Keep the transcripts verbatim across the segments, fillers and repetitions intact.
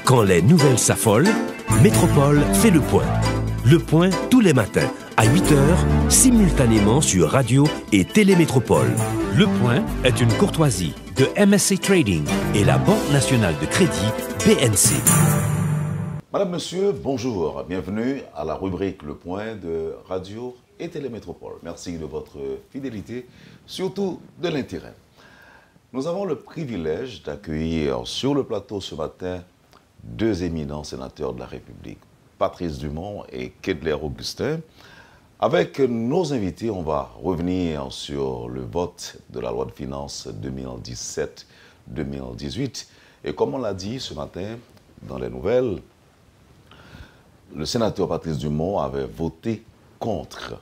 Quand les nouvelles s'affolent, Métropole fait le point. Le point tous les matins à huit heures, simultanément sur Radio et Télé Métropole. Le point est une courtoisie de M S C Trading et la Banque Nationale de Crédit, B N C. Madame, Monsieur, bonjour. Bienvenue à la rubrique Le Point de Radio et Télé Métropole. Merci de votre fidélité, surtout de l'intérêt. Nous avons le privilège d'accueillir sur le plateau ce matin deux éminents sénateurs de la République, Patrice Dumont et Kedler Augustin. Avec nos invités, on va revenir sur le vote de la loi de finances deux mille dix-sept deux mille dix-huit. Et comme on l'a dit ce matin dans les nouvelles, le sénateur Patrice Dumont avait voté contre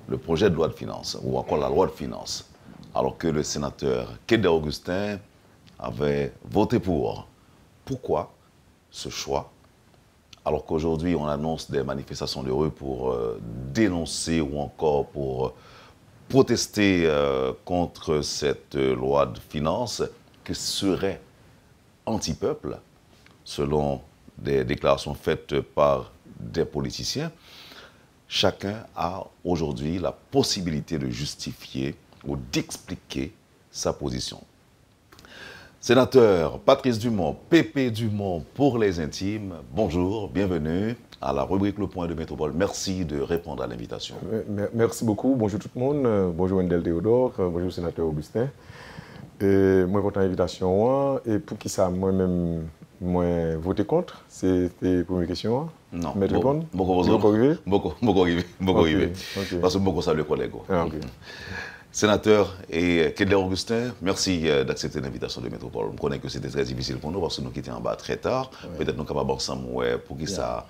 le projet de loi de finances ou encore la loi de finances, alors que le sénateur Kedler Augustin avait voté pour. Pourquoi ce choix? Alors qu'aujourd'hui, on annonce des manifestations de rue pour euh, dénoncer ou encore pour euh, protester euh, contre cette loi de finances que serait anti-peuple, selon des déclarations faites par des politiciens, chacun a aujourd'hui la possibilité de justifier ou d'expliquer sa pozisyon. Sénateur Patrice Dumont, P P Dumont pour les intimes, bonjour, bienvenue à la rubrique Le Point de Métropole. Merci de répondre à l'invitation. Mè- mè- Merci beaucoup. Bonjour tout le monde. Euh, Bonjour Wendell Théodore. Euh, Bonjour sénateur Augustin. E mwen kontan envitasyon an. E poukisa mwen menm mwen vote kont? Se te premye kesyon an. Non. Mèt reponn? Boko poze. Boko rive? Boko, boko rive. Boko rive. Ok. Paske boko salye kòlèg ou. Ah, ok. Sénateur et Kedler Augustin, merci euh, d'accepter l'invitation de Métropole. M konnen ke se te trè difisil pou nou paske nou kite anba trè ta. Petèt nou kapab ansanm wè poukisa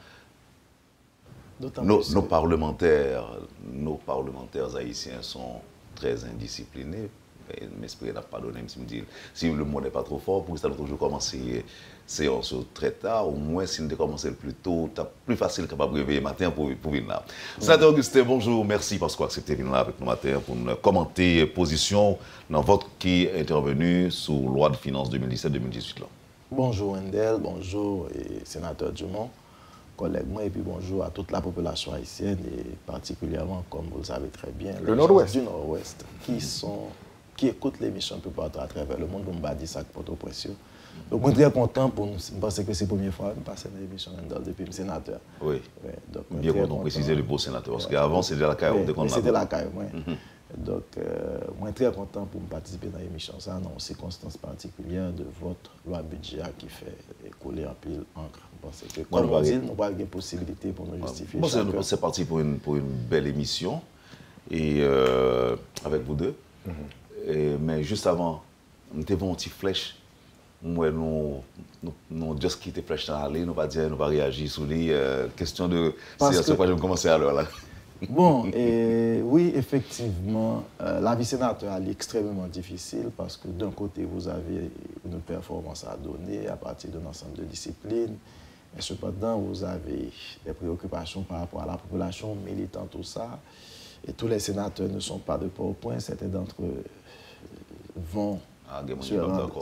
nos, nos parlementaires, nos parlementaires haïtiens sont très indisciplinés. M espere n ap padone m si m di, si le mot n'est pas trop fort, poukisa nou toujou kòmanse seyans yo trè ta? Omwen, si n te kòmanse l pli to, t ap pli fasil kapab reveye maten an pou, pou vin la. Sénateur Augustin, bonjou, mèsi paske w aksepte vin la avèk nou maten an pou n kòmante pozisyon w nan vòt ki entèveni sou lwa de finans de mil disèt de mil dizuit la. Bonjou Wendell, bonjou e, Senatè Dumont, kòlèg mwen, epi bonjou a tout la popilasyon ayisyèn e patikilyèman, comme vous le savez très bien, les gens du Nord-Ouest qui sont, qui écoutent l'émission un peu partout à travers le monde, pou m pa di sa k Pòtoprens yo. Donk mwen trè kontan pou m, m panse ke se premye fwa m pase nan emisyon Wendell depi m senatè. Wi. Wi, donk mwen byen kontan w presize depi w senatè, paske avan se te lakay ou te konn la. Wi, se te lakay mwen. Donk, euh, mwen trè kontan pou m patisipe nan emisyon sa a, nan yon sikonstans patikilyè de vòt lwa bidjè a ki fè koule anpil ankr. M panse ke, kòm ou di l, nou pral gen posibilite pou nou jistifye chak. Bon, se, se pati pou yon, pou yon bèl emisyon, e, euh, avec vous deux. E, men jis avan, m te voye yon ti flèch. M wè nou, nou, nou just kite flèch lan ale, nou pa di anyen, nou pa reyaji sou li. Euh, kesyon de seyans yo pa janm kòmanse alè la. Bon, e, wi, efektivman, euh, lavi senatè a li ekstrèmeman difisil paske d'un côté vous avez une performance à donner à partir d'un ensemble de disciplines, mais cependant vous avez des préoccupations par rapport à la population militante, tout ça. Et tous les sénateurs ne sont pas de Port-au-Prince, certains d'entre eux vont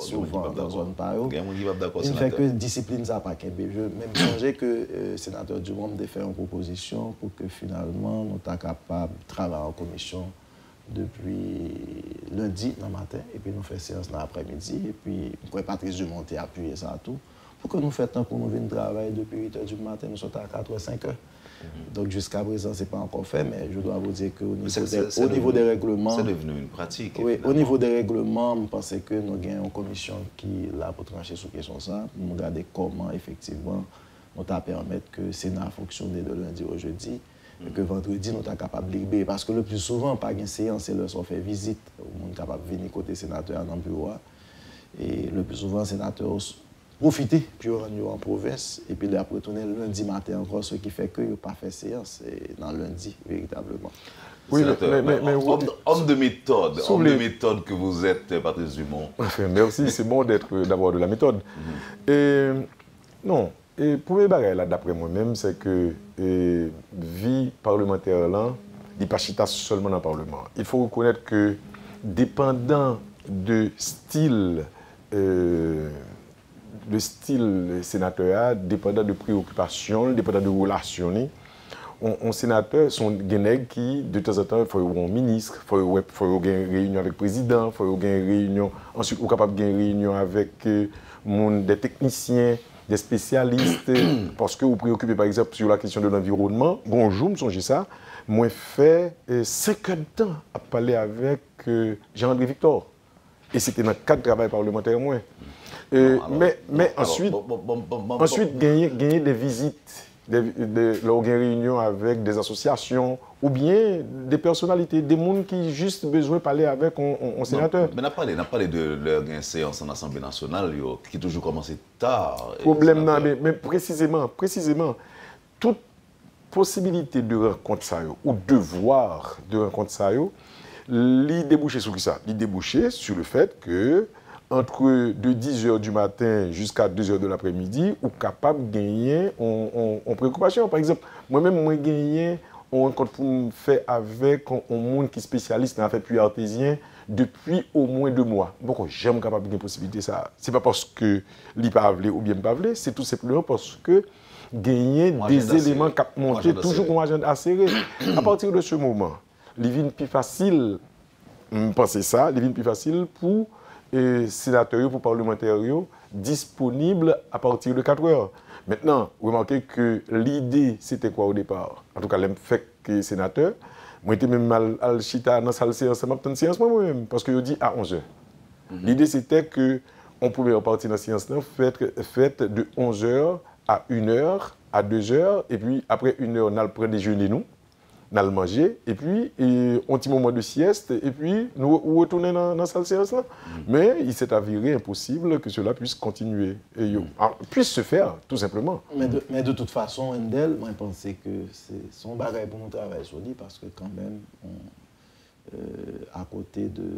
souvent nan zòn pa yo. Gen moun ki p ap dakò, senatè. Vin fè ke disiplin sa pa kenbe. Je, men m sonje ke, euh, senatè Dumont te fè yon pwopozisyon pou ke finalman nou ta kapab travay an komisyon depi lendi nan maten, epi nou fè seyans nan aprèmidi, epi m kwè Patrice Dumont te apiye sa tou, pou ke nou fè tan pou nou vin travay depi uit è di maten, nou sot a katrè, senk è. Donk, jiska prezan, se pa ankò fè, men je dois vous dire que au niveau des, au niveau des règlements, c'est devenu une pratique, oui, au niveau des règlements, m panse ke nou gen yon komisyon ki la pou tranche sou kesyon sa, pou nou gade kòman efektivman nou ta pèmèt ke Sena a fonksyone de lendi au jeudi, e ke vandredi nou ta kapab libere. Paske le pli souvan, pa gen seyans, se lè sa w fè vizit, moun kapab vini kote senatè a nan biwo a. E le pli souvan, senatè yo s-, pwofite pou yo rann yo an pwovens, epi lè y ap retounen lendi maten ankò, ce qui fait que yo pa fè seyans, e, nan lendi, veritableman. Wi, men, men, men, men, homme, homme de méthode, homme de méthode que vous êtes, Patrice Dumont. Enfin, merci, c'est bon d'être d'abord de la méthode. E, non, E premye bagay la, daprè mwen menm, se ke, e, vi palmantè lan, li pa chita sèlman nan palman. Il faut reconnaître que, dépendant de style, euh, de stil senatè a, depandan de preokipasyon l, depandan de relasyon li. On, on senatè, se on, gen nèg ki, de tanzantan, fò yo wè on minis, fò yo wè, fò yo gen reyinyon avèk prezidan, fò yo gen reyinyon, answit ou kapab gen reyinyon avèk, euh, moun, de teknisyen, de spesyalis, paske ou preokipe, pa egzanp, sur la question de l'environnement. Gon jou, m sonje sa, mwen fè, euh, senk è d tan ap pale avèk, euh, Jean-André Victor. E se te nan kad travay palemantè mwen. Euh, men, men answit, answit, genyen, genyen de vizit, de, de, lè w gen reyinyon avèk de asosyasyon oubyen de pèsonalite, de moun ki jis bezwen pale avèk on, on, on senatè. Men n ap pale, n ap pale de lè gen seyans nan Asanble Nasyonal yo, ki toujou kòmanse ta. Pwoblèm nan, men, men presizeman, presizeman, tout posibilite de rankont sa yo, ou devwa de rankont sa yo, li debouche sou kisa? Li debouche sur le fait que, entre de dix heures du matin jusqu'à deux heures de l'après-midi, ou kapab genyen on, on, on preokipasyon. Pa egzanp, mwen menm, mwen genyen on rankont pou m fè avèk on, on moun ki spesyalis nan afè pwi artezyen depi omwen de mwa. M poko janm kapab gen posibilite sa a. Se pa paske li pa vle oubyen m pa vle, se tou senpleman paske genyen de zeleman k ap monte, toujou gon ajanda sere. A partir de ce moment, li vin pi fasil, m panse sa, li vin pi fasil pou, eh, senatè yo, pou palemantè yo disponib a partir de quatre heures. Maintenant, remarquez que l'idée, c'était quoi au départ? Antouka, lè m fèk senatè, mwen te menm al, al chita nan sal seyans la, m ap tann seyans mwen, mwen menm, paske yo di a onz è. Lide se te ke on premyè pati nan seyans lan fèt, fèt de onz è a inè, a dezè, epi apre inè, n al pran dejene nou, n al manje, epi, e, on ti moman de syèst, epi nou, ou retounen nan, nan sal seyans lan. Men, il s'est avéré impossible que cela puisse continuer, e, yo, a, puisse se faire, tout simplement. Men de, men de tout fason, Wendell, mwen panse ke se, se yon bagay pou nou travay sou li, paske kanmenm, on, euh, akote de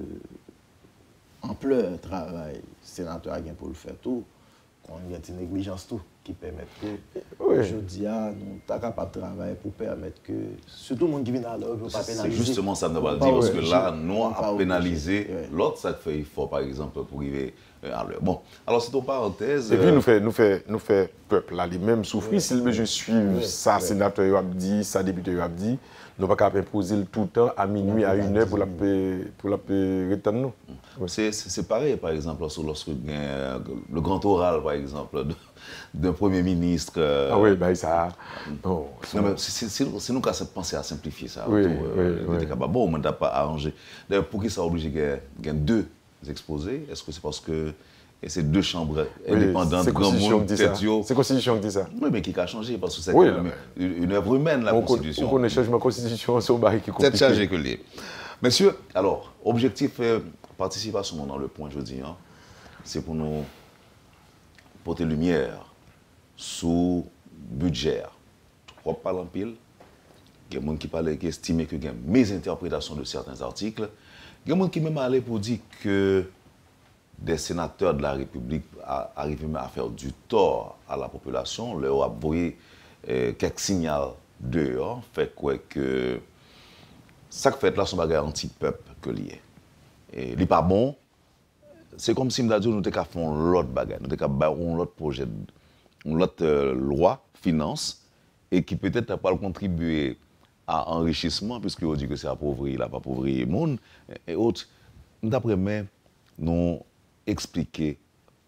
anplè travay senatè a gen pou l fè tou, konn gen ti neglijans tou ki pèmèt ke jodi a nou ta kapab travay pou pèmèt ke sitou moun ki vin alè yo pa penalize. Se jisteman sa m ta pral di, paske la nou ap penalize lòt sa k fè efò, pa egzanp, pou rive, euh, alè. Bon, alò se te yon parantèz. Epi nou fè, nou fè, nou fè pèp la li menm soufri, si l bezwen swiv sa senatè yo ap di, sa depite yo ap di, nou pa ka ap enpoze l toutan a minui, a inè pou l ap, pou l ap, eh, ret tann nou. Se, se, se parèy, pa egzanp, lòske, lòske gen, euh, le grand oral, pa egzanp, de, de premye minis, euh, ah wi, bagay sa a. Non, non, men si, si, si, si nou ka panse a senplifye sa tou, euh, li te kapab bon, mwen t ap aranje. Dayè, poukisa oblije gen, gen de ekspoze? Èske se paske e se de chanm endepandan, granmoun tèt yo. Se konstitisyon ki di sa. Wi, men ki ka chanje, paske se kanmenm une œuvre humaine, la konstitisyon. Ou konnen chanjman konstitisyon an se yon bagay ki konplike. Tèt chaje ke l ye. Mesye, alò, objektif, eh, patisipasyon nou nan Le Point jodi a, se pou nou pote limyè sou bidjè a. Twòp pale anpil. Gen moun ki pale, ki estime ke gen mezentèpretasyon de certains articles. Gen moun ki menm ale pou di ke des sénateurs de la République a, arrive même à faire du tort à la population, lè yo ap voye, eh, kèk sinyal deyò, fè kwè ke sa k fèt la se yon bagay anti-pèp ke l ye. E li pa bon, se kòmsi m ta di w nou te ka fè yon lòt bagay, nou te ka bay yon lòt pwojè, yon lòt, euh, lwa finans, e ki petèt ta pral kontribye a anrichisman, piske yo di ke se apovri, l ap apovri moun, e, e ot. M t ap renmen nou eksplike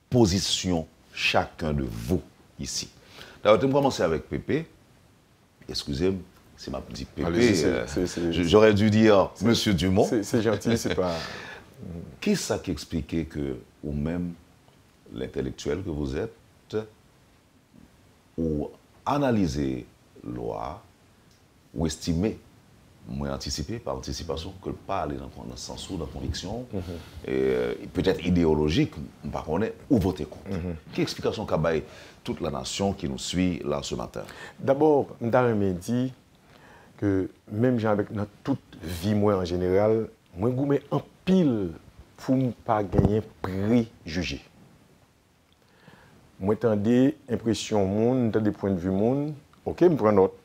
pozisyon chacun de vous ici. Dayè, te m kòmanse avèk Pepe. Eskize m si m ap di Pepe, euh, j'aurais dû dire Monsieur Dumont. Se, se janti, se pa. Kisa ki eksplike ke ou menm, l'intellectuel que vous êtes, ou analize lwa a, ou estime, mwen antisipe, pa antisipasyon, ke l pa ale nan, nan sans ou, nan konviksyon w, e, petèt ideyolojik, m pa konnen, ou vote kont. Ki eksplikasyon w ka bay tout la nation qui nous suit là ce matin? Dabò, m ta renmen di ke menm jan avèk nan tout vi mwen an jeneral, mwen goumen anpil pou m pa genyen prejije. Mwen tande enpresyon moun, m tande pwennvi moun, oke, m pran nòt.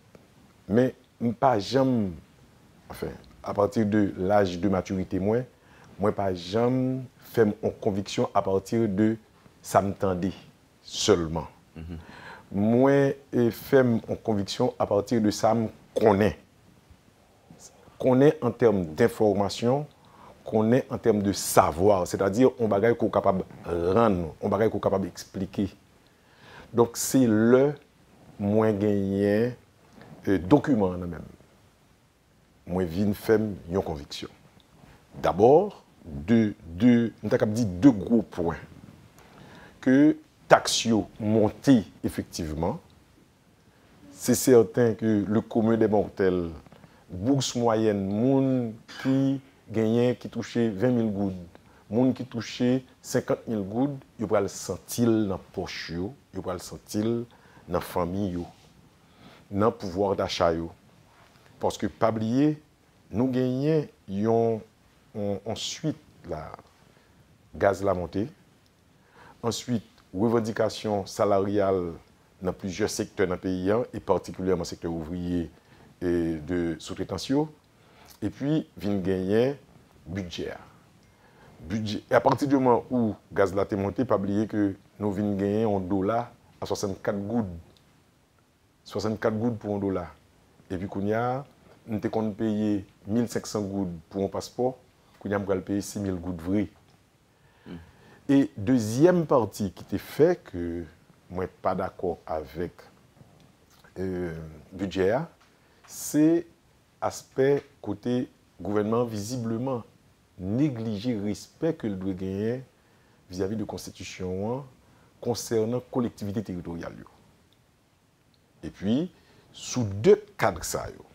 Men m pa janm, anfen, apati de laj de matirite mwen, mwen pa janm fè m on konviksyon apati de sa m tande. sèlman. Mwen e, fè m yon konviksyon apati de sa m konnen. Konnen an tèm denfòmasyon, konnen an tèm de savwa, sètadi yon bagay ke w kapab rann, yon bagay ke w kapab eksplike. Donk, se lè mwen genyen e, dokiman an nan men m. Mwen vin fè m yon konviksyon. Dabò, de, de, m ta kab di de gwo pwen. Ke taks yo monte efektivman. Se sèten ke le commun des mortels, bous mwayèn moun ki genyen, ki touche ven mil goud, moun ki touche senkant mil goud, yo pral santi l nan pòch yo, yo pral santi l nan fanmi yo, nan pouvwa dacha yo. Paske pa bliye, nou genyen yon, yon, yon swit la, gaz la monte. Answit, revandikasyon salaryal nan plizyè sektè nan peyi a, e patikilyèman sektè ouvriye e de soutretans yo. Epi, vin genyen bidjè a. Bidjè, e apati di moman ou gaz la te monte, pa bliye ke nou vin genyen yon dola a swasannkat goud. Swasannkat goud pou yon dola. Epi kounye a, m te konn peye mil senk san goud pou yon paspò, kounye a m pral peye sis mil goud vre. E dezyèm pati ki te fè ke mwen pa dakò avèk, e, bidjè a, se aspè kote gouvènman an vizibleman neglije respè ke l dwe genyen vizavi de konstitisyon an konsènan kolektivite teritoryal yo. Epi, sou de kad sa yo,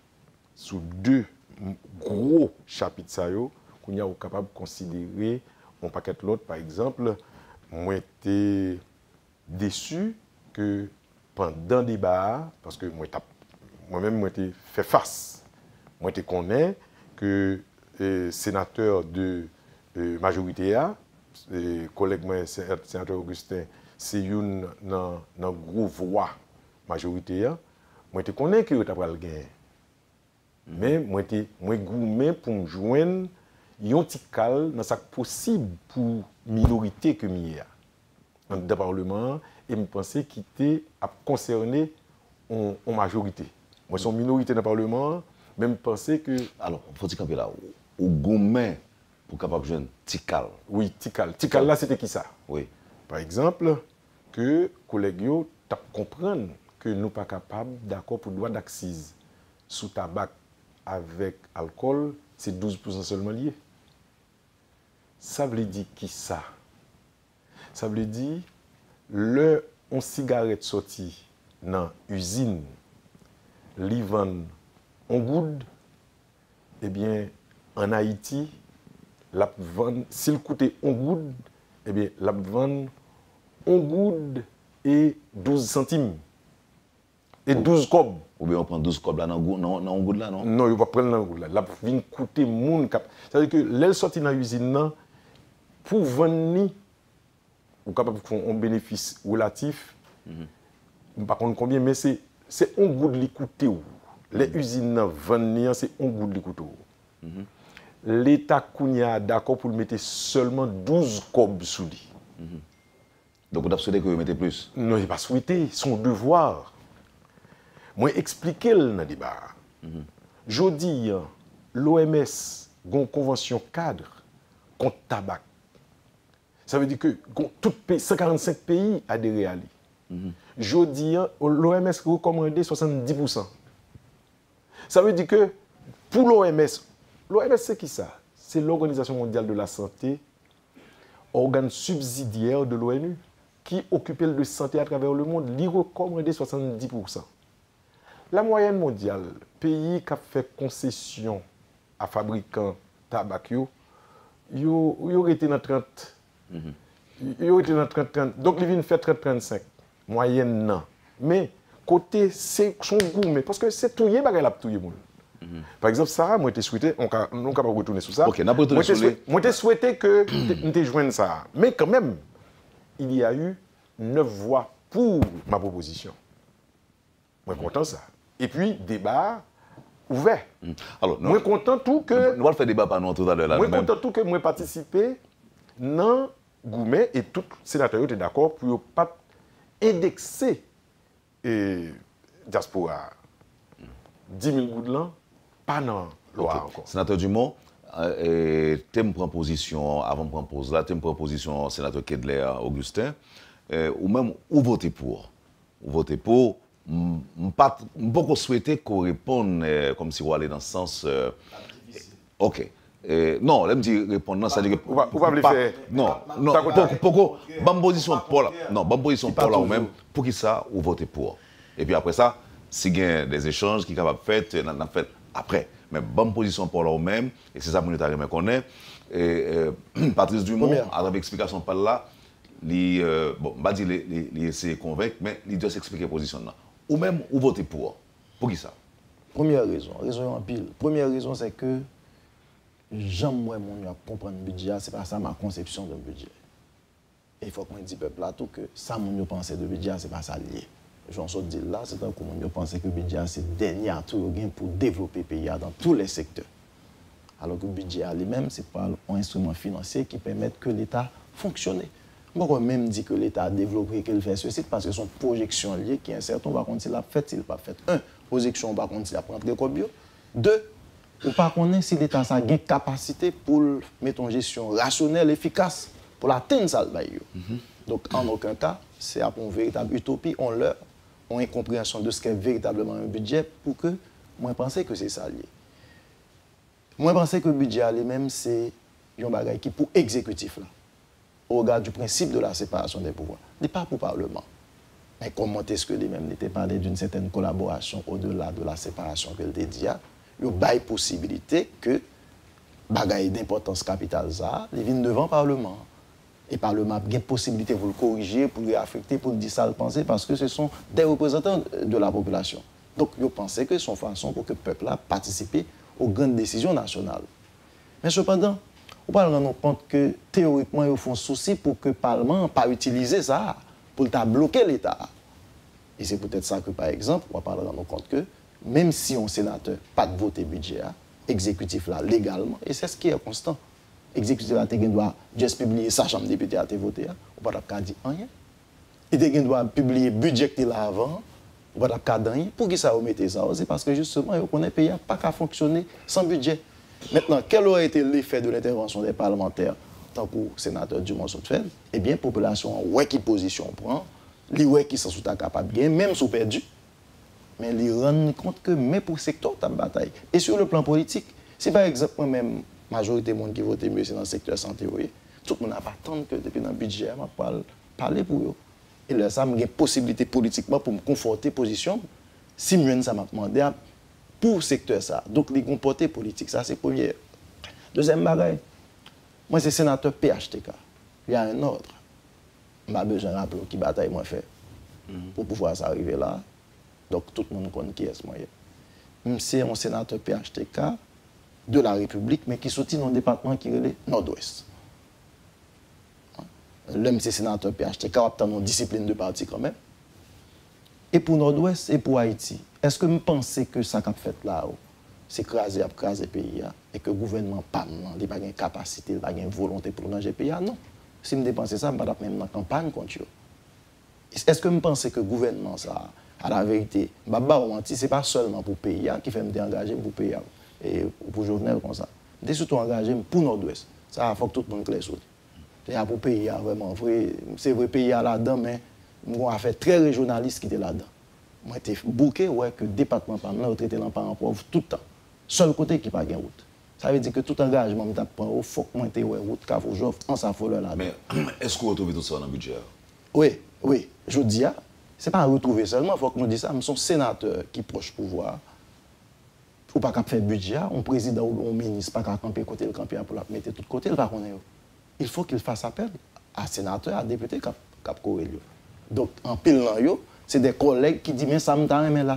sou de m-, gwo chapit sa yo, kounye a ou kapab konsidere yon pakèt lòt. Pa egzanp, mwen te desi ke pandan deba a, paske mwen t ap, mwen menm mwen te fè fas, mwen te konnen ke, e, senatè de, e, majorite a, e, kòlèg mwen, se-, senatè Augustin, se youn nan, nan gwo vwa majorite a, mwen te konnen ke yo ta pral genyen. Men mwen te, mwen goumen pou m jwenn yon ti kal nan sa k posib pou minorite ke m ye a anndan palman an, e m panse ki te ap konsène yon, yon majorite. Mwen se yon minorite nan palman an, men m panse ke... Alò, fò ti kanpe la. Ou, ou goumen pou kapab jwenn ti kal. Wi, ti kal. Ti kal la, se te kisa? Wi. Pa egzanp, ke kolèg yo t ap konprann ke nou pa kapab dakò pou dwa daksiz sou tabak avèk alkòl, se douz pousan sèlman li ye. Sa vle di kisa? Sa vle di, lè yon sigarèt sòti nan izin, li vann yon goud, ebyen, ann Ayiti, l ap vann, si l koute yon goud, ebyen, l ap vann yon goud e douz santim. E douz kòb. Oubyen ou pran douz kòb la nan gou-, nan, nan yon goud la, non? Non, yo p ap pran l nan yon goud la. L ap vin koute moun k ap, sa vle di ke lè l sòti nan izin nan, pou vann li, ou kapab fè yon benefis relatif, m pa konn konbyen, men se, se yon goud li koute w. Lè izin nan vann li an, se yon goud li koute w. Leta kounye a dakò pou l mete sèlman douz kòb sou li. Donk, ou t ap swete ke yo mete plis? Non, se pa swete, se yon devwa. Mwen eksplike l nan deba a. Jodi a, l'O M S gen yon konvansyon kad kont tabak. Sa vle di ke gon-, tout peyi, san karannsenk peyi adere a li. Jodi a, l'O M S rekòmande swasanndis pousan. Sa vle di ke pou l'O M S, l'O M S se kisa? Se l'Organisation Mondiale de la Santé, ògàn sibsidyè de l'O N U, ki okipe l de sante atravè lemonn, li rekòmande swasanndis pousan. La mwayèn mondyal, peyi k ap fè konsesyon a fabrikan tabak yo, yo, yo rete nan trant. Yo rete nan trant, trant. Donk, li vin fè trant, trannsenk, mwayèn nan. Men, kote se, se yon goumen, paske se touye bagay la ap touye moun. Pa egzanp, sa a, mwen te swete, on ka, nou kapab retounen sou sa. Ok, n ap retounen sou li. Mwen te swete, mwen te swete ke te, m te jwenn sa a. Men kanmenm, il y a eu neuf voix pour ma proposition. Mwen kontan sa. Epi, deba a ouvè. Mwen kontan tou ke... Nou pral fè deba pa nou an toutalè la, nou menm. Mwen kontan tou ke mwen patisipe nan goumen e tout senatè yo te dakò pou yo pa t endekse e, dyaspora a, dis mil goud lan pa nan lwa a ankò. Senatè Dumont, te m pran pozisyon, avan m pran poz la, te m pran pozisyon Senatè Kedler Augustin, ou menm ou vote pou. Ou vote pou. M pa, m poko swete ke w reponn kòmsi w ale nan sans. Ok. Non, lè m di reponn nan, sa di ke. Ou pa vle fè. Non, non, poko, poko, ban m pozisyon pa w la. Non, ban m pozisyon pa w la ou menm. Poukisa ou vote pou? Epi apre sa, si gen de echanj ki kapab fèt, n ap fèt apre. Men ban m pozisyon pa w la ou menm, e se sa moun yo ta renmen konnen. Patrice Dumont, atravè eksplikasyon pa l la, li, bon, m pa di li eseye konvenk, men li just eksplike pozisyon l lan. Ou menm, ou vote pou. Poukisa? Premyè rezon, rezon yo anpil. Premyè rezon, se ke jan m wè moun yo ap konprann bidjè a, se pa sa ma conception d'un budget. E fòk mwen di pèp la tou ke sa moun yo panse de bidjè a, se pa sa l ye. Jan w sot di l la, se tankou moun yo panse ke bidjè a se dènye atou yo gen pou devlope peyi a dans tous les secteurs. Alò ke bidjè a li menm, se pral yon enstriman finansye ki pèmèt ke Leta fonksyone. M poko menm di ke Leta devlope, ke l fè sesi, paske se yon pwojeksyon l ye ki ensèten, ou pa konn si l ap fèt, si l p ap fèt. En, pwojeksyon ou pa konn si l ap rantre kòb yo. De, ou pa konnen si Leta sa gen kapasite pou l mete yon jesyon rasyonèl, efikas, pou l atenn sa l bay yo. Donk, an okenn ka, se ap yon veritab itopi, yon lè, yon enkonpreyansyon de ce qu'est véritablement un budget, pou ke mwen panse ke se sa l ye. Mwen panse ke bidjè a li menm se yon bagay ki pou egzekitif la, au regard du principe de la séparation des pouvoirs. Li pa pou Parlement. Men kòman èske li menm li te pale d'une certaine collaboration au-delà de la séparation ke l te di a, yo bay posibilite ke bagay denpòtans kapital sa a, li vin devan Parlement an. E Parlement ap gen posibilite pou l korije, pou l reafekte, pou l di sa l panse, paske se sont des représentants de la population. Donk, yo panse ke se yon fason pou ke pèp la patisipe aux grandes décisions nationales. Men sepandan, ou pral rann ou kont ke teyorikman yo fè yon sousi pou ke Palman an pa itilize sa a pou l ta bloke Leta a. E se poutèt sa ke, pa egzanp, w ap pral rann ou kont ke menm si yon senatè pa t vote bidjè a, egzekitif la, legalman, et c'est ce qui est constant, egzekitif la te gen dwa just pibliye sa Chanm Depite a te vote a, ou pa t ap ka di anyen. Li te gen dwa pibliye bidjè ki te la avan an, ou pa t ap ka di anyen. Poukisa yo mete sa yo? Se paske jisteman yo konnen peyi a pa ka fonksyone san bidjè. Maintenant, quel aurait été l'effet de l'intervention des parlementaires, tankou senatè Dumont sot fè l? Ebyen, popilasyon an wè ki pozisyon w pran, li wè ki sans ou ta kapab genyen, menm si w pèdi. Men li rann li kont ke men pou sektè w t ap batay. E sur le plan politik, si pa egzanp mwen menm, majorite moun ki vote m yo se nan sektè sante yo ye, tout moun ap atann ke depi nan bidjè a m ap pral pale pou yo. E lè sa a, m gen posiblite politikman pou m konfòte pozisyon m, si m jwenn sa m ap mande a pou sektè sa a. Donk li gen yon pòte politik. Sa se premye. Dezyèm bagay, mwen se senatè P H T K. Il y a un ordre. M pa bezwen raple w ki batay mwen fè pou pouvwa sa rive la. Donk, tout moun konn kiyès mwen ye. M se yon senatè P H T K de la Repiblik, men ki soti nan yon depatman ki rele Nòdwès. Lè m se senatè P H T K, w ap tann yon disiplin de pati kanmenm. E pou Nòdwès, e pou Ayiti, èske m panse ke sa k ap fèt la a, se kraze y ap kraze peyi a, e ke gouvènman pa m nan, li pa gen kapasite, li pa gen volonte pou l ranje peyi a? Non. Si m te panse sa, m pa t ap menm nan kanpay kont yo. Èske m panse ke gouvènman sa a, alaverite, m p ap ba w manti, se pa sèlman pou peyi a ki fè m te angaje m pou peyi a, e pou Jovenel konsa. M te sitou angaje m pou Nòdwès. Sa a, fòk tout moun klè sou li. Se a pou peyi a vrèman vre. Se vre peyi a ladan, men m gen yon afè trè rejyonalis ki te ladan. Mwen te bouke wè ke depatman pa m nan, yo trete l an paran pòv tout tan. Sèl kote ki pa gen wout. Sa vle di ke tout angajman m t ap pran yo, fòk mwen te wè wout Kafou Jòf, Anse à Follet ladan. Men, èske w retwouve tout sa nan bidjè a? Wi, wi. Jodi a, se pa retwouve sèlman, fòk nou di sa, m se yon senatè ki pwòch pouvwa a. Ou pa ka ap fè bidjè a, yon prezidan oubyen yon minis pa ka kanpe kote l kanpe a pou l ap mete tout kote l pa konnen yo. Il faut qu'il fasse appel à senatè, a depite k ap, k ap kore l yo. Donk, anpil nan yo, se de kòlèg ki di, men sa m ta renmen la.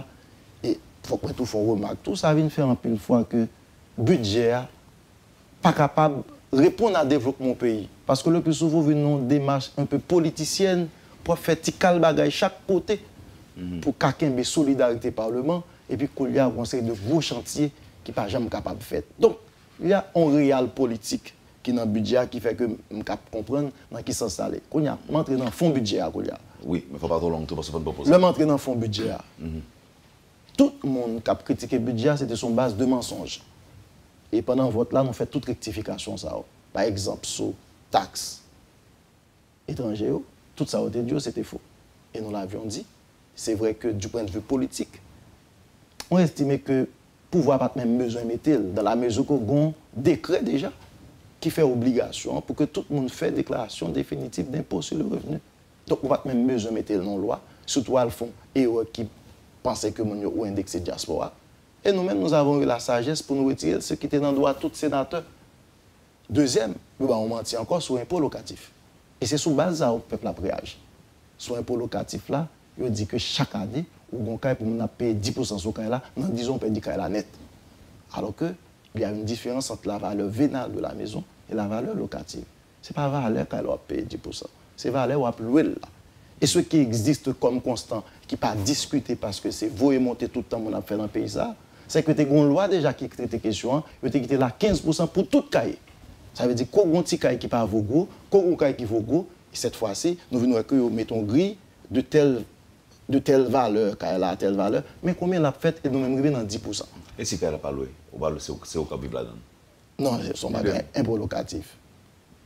E fòk mwen tou fè yon remak tou, sa vin fè anpil fwa ke bidjè a pa kapab reponn a devlopman yon peyi. Paske le pli souvan, ou vin nan yon demach un peu politisyèn pou ap fè ti kal bagay chak kote pou ka kenbe solidarite Palman, epi koulye a, gen yon seri de gwo chantye ki pa janm kapab fèt. Donk, il y a yon reyal politik ki nan bidjè a ki fè ke m k ap konprann nan ki sans sa ale. Kounye a, m antre nan fon bidjè a kounye a. Wi, men fò pa twò long tou, paske fò n pran poz. Lè m antre nan fon bidjè a, tout moun k ap kritike bidjè a, se te sou yon baz de mansonj. E pandan vòt la, nou fè tout rektifikasyon sa yo. Pa egzanp, sou taks etranje yo, tout sa yo te di yo, se te fo. E nou la vyon di, se vre ke du point de vue politik, on estime ke pouvwa pa t menm bezwen mete l, dans la mesure ke gon dekrè deja ki fè obligasyon pou ke tout moun fè deklarasyon definitif denpo sur le revenu. Donk, ou pa t menm bezwen mete l nan lwa, sitou al fè yon erè ki panse ke moun yo ou endekse dyaspora. E nou menm, nous avons eu la sagesse pou nou retire l, se ki te nan dwa tout senatè. Dezyèm, yo ba w manti ankò sou enpo lokatif. E se sou baz sa a pèp la ap reyaji. Sou enpo lokatif la, yo di ke chak ane, ou gon kay pou moun ap peye dis pousan sou kay la, nan diz an ou pèdi kay la nèt. Alors que il y a une différence entre la valeur vénale de la maison et la valeur locative. Se pa valè kay la w ap peye dis pousan. Se valè w ap lwe l la. E ce qui existe comme constant, ki pa diskite paske se voye monte tout tan moun ap fè nan peyi sa, se ke te gon lwa deja ki trete kesyon an, yo te kite la kenz pousan pou tout kay. Sa vle di, ko gon ti kay ki pa vo gwo, ko gon kay ki vo gwo, e cette fois-ci, nou vin wè ke yo mete yon griy de tèl, de tèl valè, kay la a tèl valè, men konbyen l ap fèt, e nou menm rive nan dis pousan. E si kay la pa lwe, ou pa lwe, se ou, se ou k ap viv ladan l? Non, se se yon bagay enpo lokatif.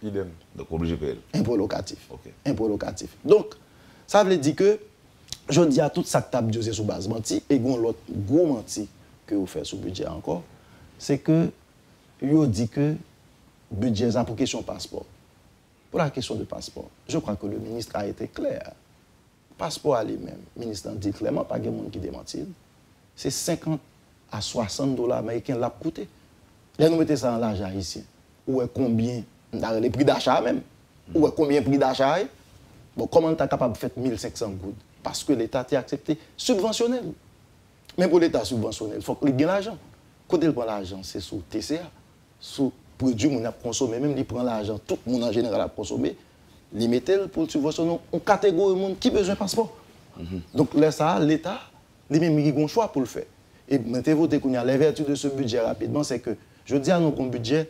Idem. Donk, ou oblije peye l. Enpo lokatif. Ok. Enpo lokatif. Donk, sa vle di ke, jodi a, tout sa k t ap di yo se sou baz manti, e gon lòt gwo manti ke yo fè sou bidjè a ankò, se ke yo di ke bidjè sa pou kesyon paspò. Pour la question de passeport, je crois que le ministre a été clair. Paspò a li menm, minis lan di klèman, pa gen moun ki demanti l, se senkant a swasant dola ameriken l ap koute. Lè nou mete sa an lajan ayisyen, ou wè konbyen, m ta rele pri dacha a menm, ou wè konbyen pri dacha a ye? Bon, kòman l ta kapab fèt mil senk san goud? Paske Leta te aksepte sibvansyone l. Men pou Leta sibvansyone l, fòk li gen lajan. Kote l pran lajan? Se sou T C A. Sou pwodui moun ap konsome, menm li pran lajan tout moun an jeneral ap konsome, li mete l pou l sibvansyone yon kategori moun ki bezwen paspò. Donk, lè sa a, Leta, li menm, li gen yon chwa pou l fè. E mwen te vote kounye a, les vertus de ce budget rapidement, c'est que, jodi a, nou gen yon bidjè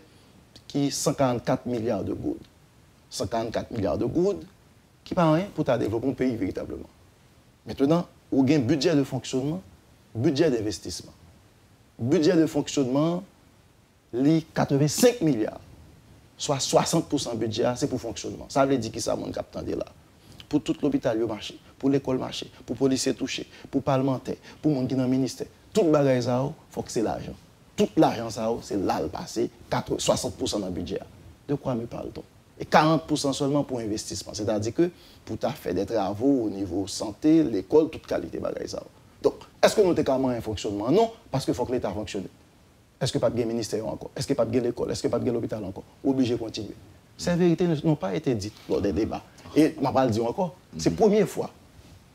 ki san karannkat milya de goud. San karannkat milya de goud, ki pa anyen pou ta devlope yon peyi veritableman. Mentnan, ou gen bidjè de fonksyonman, bidjè denvestisman. Bidjè de fonksyonman, li katrevensenk milya, swa swasant pousan bidjè a, se pou fonksyonman. Sa vle di kisa, moun k ap tande la? Pou tout lopital yo mache, pou lekòl mache, pou polisye touche, pou palmantè, pou moun ki nan ministè, tout bagay sa yo, fòk se lajan. Tout lajan sa yo, se la l pase, katreven, swasant pousan nan bidjè a. De quoi me parle-t-on? E karant pousan sèlman pou envestisman, sètadi ke pou ta fè de travo o nivo sante, lekòl, tout kalite bagay sa yo. Donk, èske nou te ka manyen fonksyonman an? Non, paske fòk Leta fonksyone. Èske p ap gen ministè yo ankò? Èske p ap gen lekòl? Èske p ap gen lopital ankò? Ou oblije kontinye. Ces vérités ne- n'ont pas été dites lors des débats. E m ap al di w ankò, se premye fwa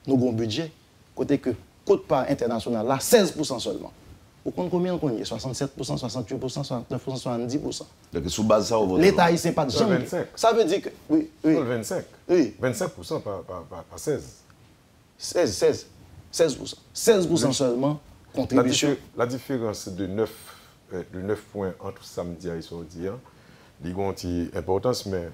nou gen yon bidjè kote ke kot pa entènasyonal la, sèz pousan sèlman. Ou konn konbyen l konn ye? Swasannsèt pousan, swasanntuit pousan, swasantnèf pousan, swasanndis pousan. Donk, sou baz sa, ou vote Leta non? Ayisyen pa t janm gen. Vennsenk. Sa vle di ke, wi, wi. Sou vennsenk. Wi. Vennsenk pousan pa, pa, pa, pa sèz. Sèz, sèz. Sèz pousan. Sèz pousan sèlman kontribisyon. La dife- la différence de neuf, euh, de neuf points entre sa m di a e sa w di a, li gen yon ti enpòtans, men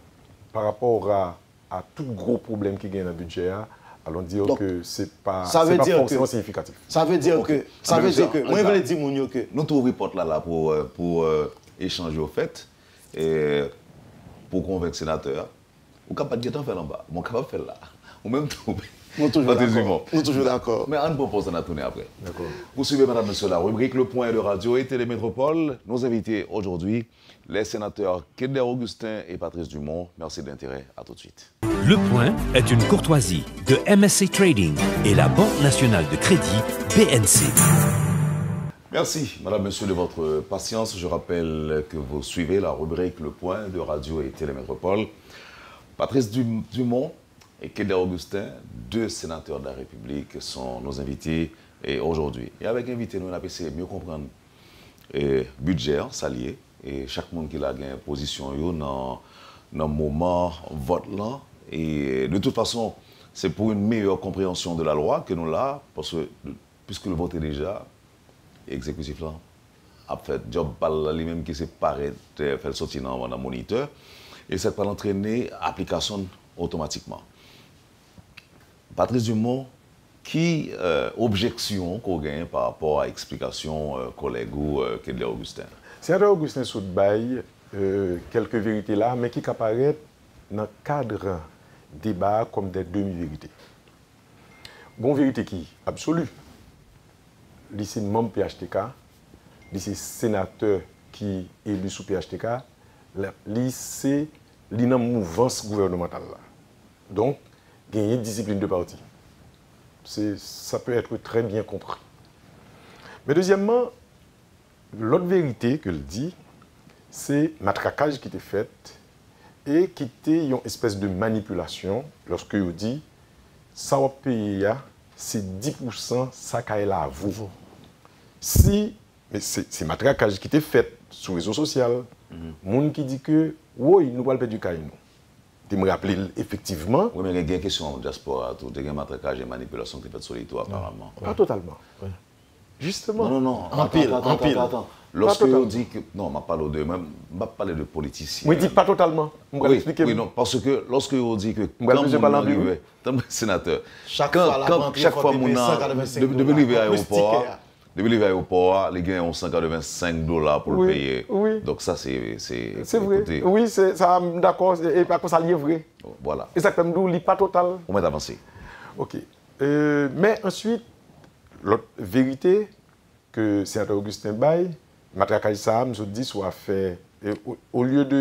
pa rapò a, a tout gwo pwoblèm ki gen nan bidjè a, allons dire que se pa, se pa fòseman siyifikatif. Sa vle di ke, sa vle di ke, mwen vle di moun yo ke nou tou ouvri pòt la la pou, euh, pou, euh, echanj yo fèt, e pou konvenk senatè a. Ou ka pa t gentan fè l anba. Mwen kapab fè l la. Ou menm tou. Nou toujou dakò. Nou toujou dakò. Men ann pran pòz la, n a tounen apre. Dakò. Vous suivez, mesdames, messieurs, la rubrique Le Point de Radio et Télé Métropole. Nos invités aujourd'hui, les sénateurs Kelder Augustin et Patrice Dumont. Merci de l'intérêt. À tout de suite. Le Point est une courtoisie de M S C Trading et la Banque Nationale de Crédit, B N C. Merci, madame, monsieur, de votre patience. Je rappelle que vous suivez la rubrique Le Point de Radio et Télé Métropole. Patrice Dum- Dumont et Kelder Augustin, deux sénateurs de la République, sont nos invités, eh, aujourd'hui. E avèk envite nou, n ap eseye mye konprann, eh, bidjè an, sa l ye. E chak moun ki la gen pozisyon yo nan, nan moman vòt lan. E de toute façon, c'est pour une meilleure compréhension de la loi que nou la, paske, puisque l vote deja, egzekitif lan ap fè djòb pa l la, li menm ki se parèt, eh, fè l soti nan, nan monitè, e sa k pral antrene aplikasyon l otomatikman. Patrice Dumont, ki euh, objeksyon ke w genyen pa rapò a eksplikasyon euh, kolèg ou euh, Kedler Augustin? Senatè Augustin sot bay euh, kèlke verite la, men ki ka parèt nan kad deba a kòm de demi-verite. Gon verite ki absoli. Li se manm P H T K, li se senatè ki eli sou P H T K, li se li nan mouvans gouvènemantal la. Donk, genyen disiplin de pati. Se, ça peut être très bien compris. Men dezyèmman, lòt verite ke l di, se matrakaj ki te fèt e ki te yon espès de manipilasyon lòske yo di sa w ap peye a se dis pousan sa kay la vo. Si, men se, se matrakaj ki te fèt sou rezo sosyal, moun ki di ke woy nou pral pèdi kay nou. Te m raple l efektivman. Wi, men gen kesyon dyaspora tou, te gen matrakaj e manipilasyon ki te fèt sou li tou aparaman. Pa totalman. Jisteman. Non, non, non. Anpil, anpil. Lòske yo di ke, non, m ap pale de, mwen, m ap pale de politisyen. Mwen di pa totalman. M pral eksplike. Wi, non, paske lòske yo di ke kan moun nan rive, tann senatè, chak fwa moun nan, depi l rive ayewopò a, depi l rive ayewopò a, li gen yon san katrevensenk dola pou l peye. Donk sa se, se, se vre. Wi, se sa, m dakò, e pa konsa l ye vre. Vwala. E sa k fè m di w li pa total. Ou mèt avanse. Ok. Euh, men answit, lòt verite ke senatè Augustin bay, matrakaj sa a, m sot di sou afè, e, o, olye de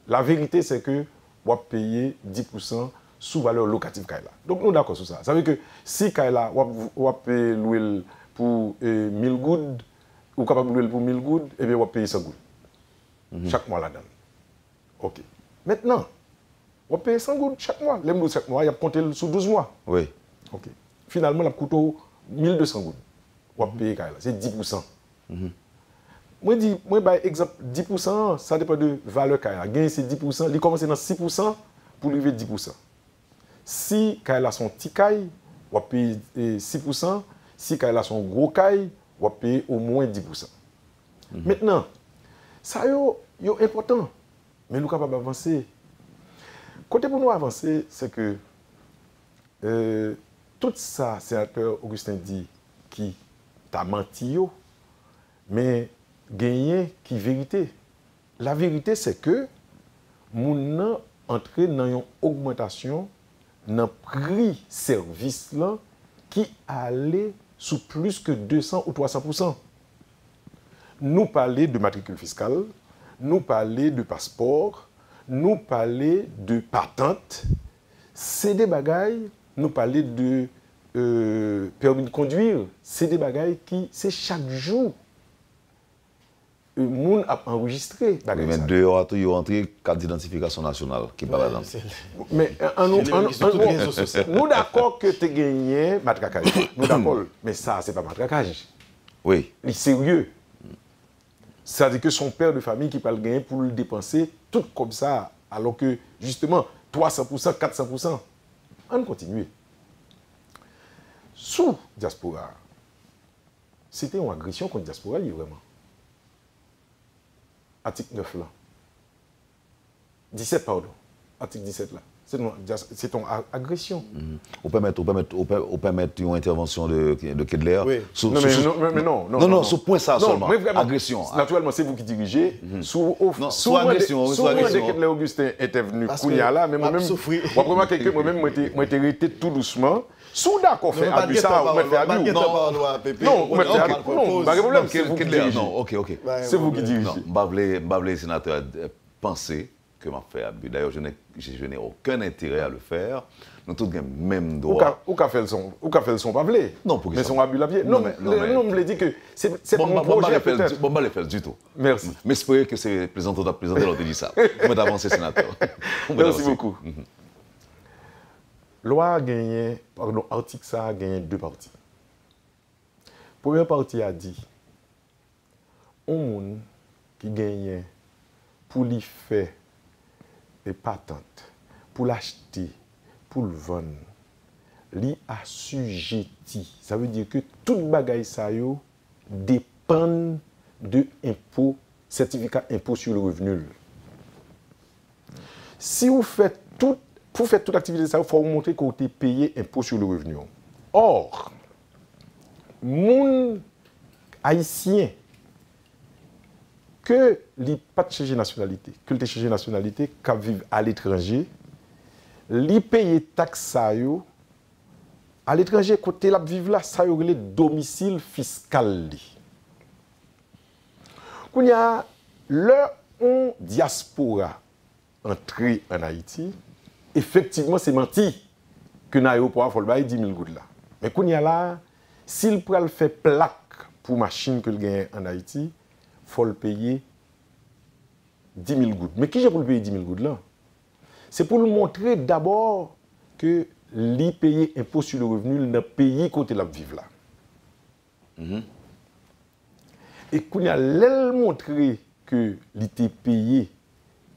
la verite, se ke w ap peye dis pousan sou valè lokatif kay la. Donk, nou dakò sou sa. Sa vle ke si kay la, w ap, w ap lwe l pou e, mil goud, ou kapab lwe l pou mil goud, ebyen, w ap peye san goud chak mwa ladan l. Ok. Mentnan, w ap peye san goud chak mwa. Lè m di w chak mwa, y ap konte l sou douz mwa. Wi. Ok. Finalman, l ap koute w mil de san goud. W ap peye kay la. Se dis pousan. Mwen di, mwen bay egzanp dis pousan an, sa depann de valè kay la. Genyen se dis pousan, li kòmanse nan sis pousan pou l rive dis pousan. Si kay la se yon ti kay, w ap peye e, sis pousan. Si kay la se yon gwo kay, w ap peye omwen dis pousan. Mentnan, sa yo, yo enpòtan, men nou kapab avanse. Kote pou nou avanse, se ke euh, tout sa senatè Augustin di ki ta manti yo, men genyen ki verite. La verite, se ke moun nan antre nan yon ogmantasyon nan pri sèvis lan ki ale sou plis ke de san ou twa san pousan. Nou pale de matrikil fiskal, nou pale de paspò, nou pale de patant. Se de bagay, nou pale de euh, permis de conduire, se de bagay ki, se chak jou euh, moun ap anrejistre bagay sa yo. Men deyò a tou, yo antre kat idantifikasyon nasyonal ki pa ladan l. Men an nou, an nou, nou dakò ke te genyen matrakaj. Nou dakò l. Men sa, se pa matrakaj. Wi. Li serye. Sa di ke se yon pè de fanmi ki pral genyen pou l depanse tout kòb sa a. Alò ke, jisteman, twa san pousan, kat san pousan. Ann kontinye. Sou dyaspora a, se te yon agresyon kont dyaspora li ye vrèman. Atik nèf lan. Disèt, padon. Atik disèt la. Se yon, se yon a- agresyon. Ou pèmèt, ou pèmèt, ou pè- ou pèmèt yon entèvansyon de, de Kedler sou, Non, sou, men sou- non, men- men non, non, non, non, non, sou pwen sa Non, sèlman. mwen vrèman, Agresyon. Naturellement, se vous qui dirigez. Si vous, Non, si sou vous demandez, agresyon, wi, si sou vous demandez agresyon. Kedler Augustin intervenu M ap kounye a la, men m ap mwen menm, soufri. w ap remake ke mwen menm, mwen te, mwen te rete tou dousman. Si w dakò fè Nou pa t abi gen sa, tan ou mèt fè pa- nou pa t abi. gen tan pa nou a, Pepe. Non, ou mèt fè abi. Pral pran Non, poz. pa gen pwoblèm, Non, se vous qui Kedler, dirigez. Non, ok, ok. Bay Se vous qui pwoblèm. dirigez. Non, m pa vle, m pa vle senatè a panse ke m ap fè abi. D'ailleurs, je n'ai, je, je n'ai aucun intérêt à le faire. Nou tout gen menm Ou dwa. ka, ou ka fè l san, ou ka fè l san w pa vle. Non, poukisa? Men se yon abi l ap ye. Non, Non, men- non, le- men- non, m vle di ke se, se pa Bon, yon m pa vle pwojè fè l di, petèt. bon, m pa vle fè l ditou. Mèsi. M espere ke se plezantre w t ap plezante lè w te di sa. Ou mèt avanse, senatè. Ou mèt Merci avanse. Beaucoup. Lwa a genyen, padon, atik sa a genyen de pati. Premyè pati a di, yon moun ki genyen pou li fè e patant, pou l achte, pou l vann, li asijeti. Sa vle di ke tout bagay sa yo depann de enpo, sètifika enpo sur le revenu l. Si w fè tout Pou fè tout aktivite sa yo, fò w montre ke w te peye enpo sou le revni w. Or, moun ayisyen ke li pa t chanje nasyonalite, ke l te chanje nasyonalite, k ap viv aletranje, li peye taks sa yo aletranje, kote l ap viv la, sa yo rele domisil fiskal li. Kounye a, lè yon dyaspora antre ann Ayiti, efektivman, se manti ke nan ayewopò a, fò l bay di mil goud la. Men kounye a la, si l pral fè plak pou machin ke l genyen ann Ayiti, fò l peye di mil goud. Men kijan pou l peye di mil goud lan? Se pou l montre dabò ke li peye enpo sou le revni l nan peyi kote l ap viv la. E kounye a, lè l montre ke li te peye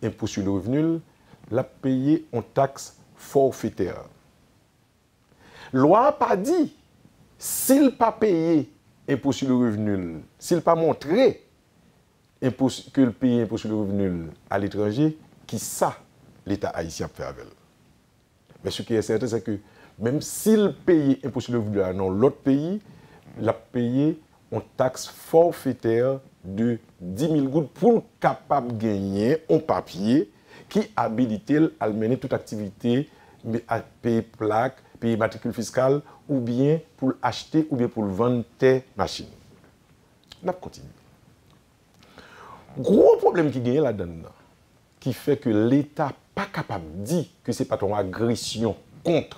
enpo sou le revni l, l ap peye yon taks fòfetè. Lwa a pa di, si l pa peye enpo sou le revni l, si l pa montre enpo, ke l peye enpo sou le revni l aletranje, kisa Leta ayisyen ap fè avè l? Men ce qui est certain, c'est que menm si l peye enpo sou le revni a nan lòt peyi, l ap peye yon taks fòfetè de di mil goud pou l kapab genyen yon papye ki abilite l al mennen tout aktivite, me-, a, peye plak, peye matrikil fiskal, oubyen pou l achte oubyen pou l vann tè, machin. N ap kontinye. Gwo pwoblèm ki genyen ladann nan, ki fè ke Leta pa kapab di ke se pa t yon agresyon kont,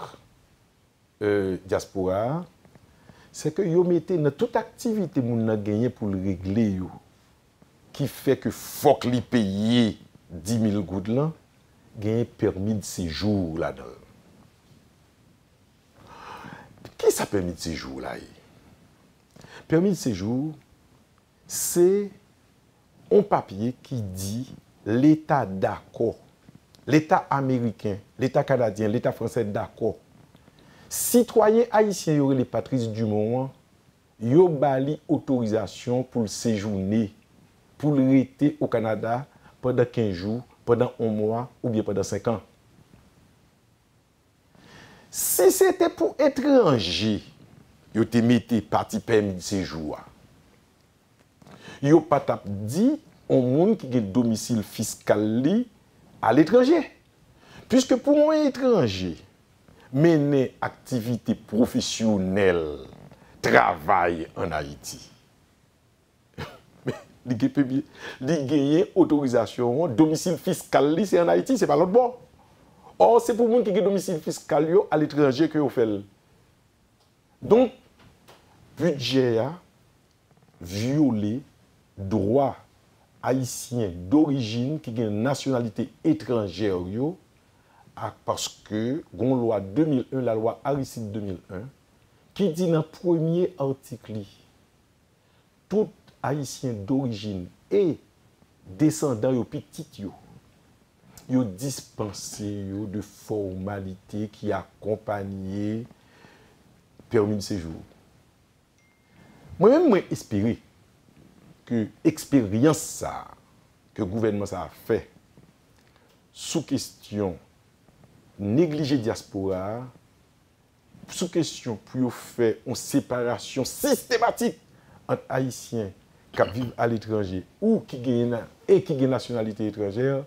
euh, dyaspora a, se ke yo mete nan tout aktivite moun nan genyen pou l regle yo, ki fè ke fòk li peye di mil goud lan, genyen pèmi de sejou ladan l. Kisa pèmi de sejou la ye? Pèmi de sejou, se yon papye ki di Leta dakò, Leta ameriken, Leta kanadyen, Leta fransè dakò. Sitwayen ayisyen yo rele Patrice Dumont an, yo ba li otorizasyon pou l sejounen, pou l rete o Kanada pandan kenz jou, pandan yon mwa oubyen pandan senk an. Si se te pou etranje yo te mete pati pèmi de sejou a, yo pa t ap di yon moun ki gen domisil fiskal li aletranje. Piske pou yon etranje mennen aktivite pwofesyonèl, travay ann Ayiti, li gen pèmi, li genyen otorizasyon an, domisil fiskal li se ann Ayiti, se pa lòt bò. Ò, se pou moun ki gen domisil fiskal yo aletranje ke yo fè l. Donk, bidjè a vyole dwa ayisyen dorijin ki gen nasyonalite etranjè yo, a, paske gon lwa de mil en, lalwa Aristide de mil en, ki di nan premye atik li, tout ayisyen dorijin e desandan yo, pitit yo, yo dispanse yo de fòmalite ki akonpanye pèmi de sejou. Mwen menm, mwen espere ke eksperyans sa a ke gouvènman sa a fè sou kesyon neglije dyaspora a, sou kesyon pou yo fè yon separasyon sistematik ant Ayisyen k ap viv aletranje ou ki gen na-, e ki gen nasyonalite etranjè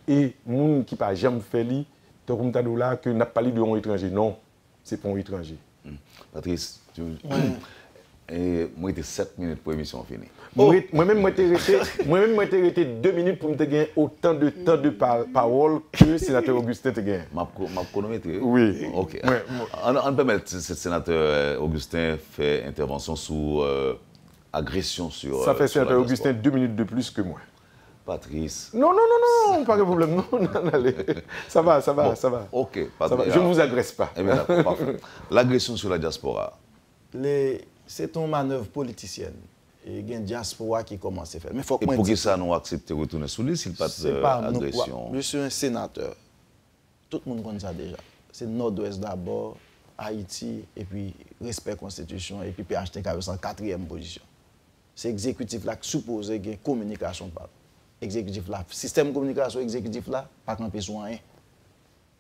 e moun ki pa janm fè li, tankou m ta di w la ke n ap pale de yon etranje. Non, se pa yon etranje. Patrice, tu, e, mwen rete sèt minit pou emisyon an fini. Mwen ret-, mwen menm, mwen te rete, mwen menm, mwen te rete de minit pou m te gen otan de tan de pa-, pawòl ke senatè Augustin te gen. M ap kwo-, m ap kwonometre. Wi. Ok. Ann, ann pèmèt se-, senatè Augustin fè entèvansyon sou, euh, agresyon sur, euh, sur la diaspora. Sa fè senatè Augustin de minit de plis ke mwen. Patrice. Non, non, non, non, pa gen pwoblèm, non, non, ale. Sa va, sa va, sa va. Ok, Patrice. Je ne vous agresse pas. Eh bien, d'accord, parfait. L'agression sur la diaspora. Se t on manèv politisyèn. E gen dyaspora ki kòmanse fè l. Men fòk mwen di. E poukisa nou aksepte retounen sou li si l pa t agresyon? Misye yon senatè. Tout moun konn sa deja. Se Nòdwès dabò, Ayiti, epi respè konstitisyon, epi P H T K yo se an katriyèm pozisyon. Se egzekitif la k sipoze gen kominikasyon pa l. Egzekitif la, sistèm kominikasyon egzekitif la pa kanpe sou anyen.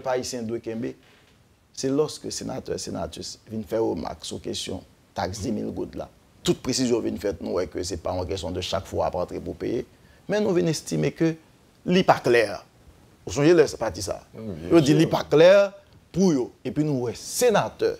pèp ayisyen dwe kenbe, se lòske senatè, senatris vin fè remak sou kesyon taks dis mil goud la. Tout presizyon vin fèt, nou wè ke se pa yon kesyon de chak fwa w ap antre pou w peye, men nou vin estime ke li pa klè. Ou sonje lè pati sa? Yo di li pa klè pou yo. Epi nou wè senatè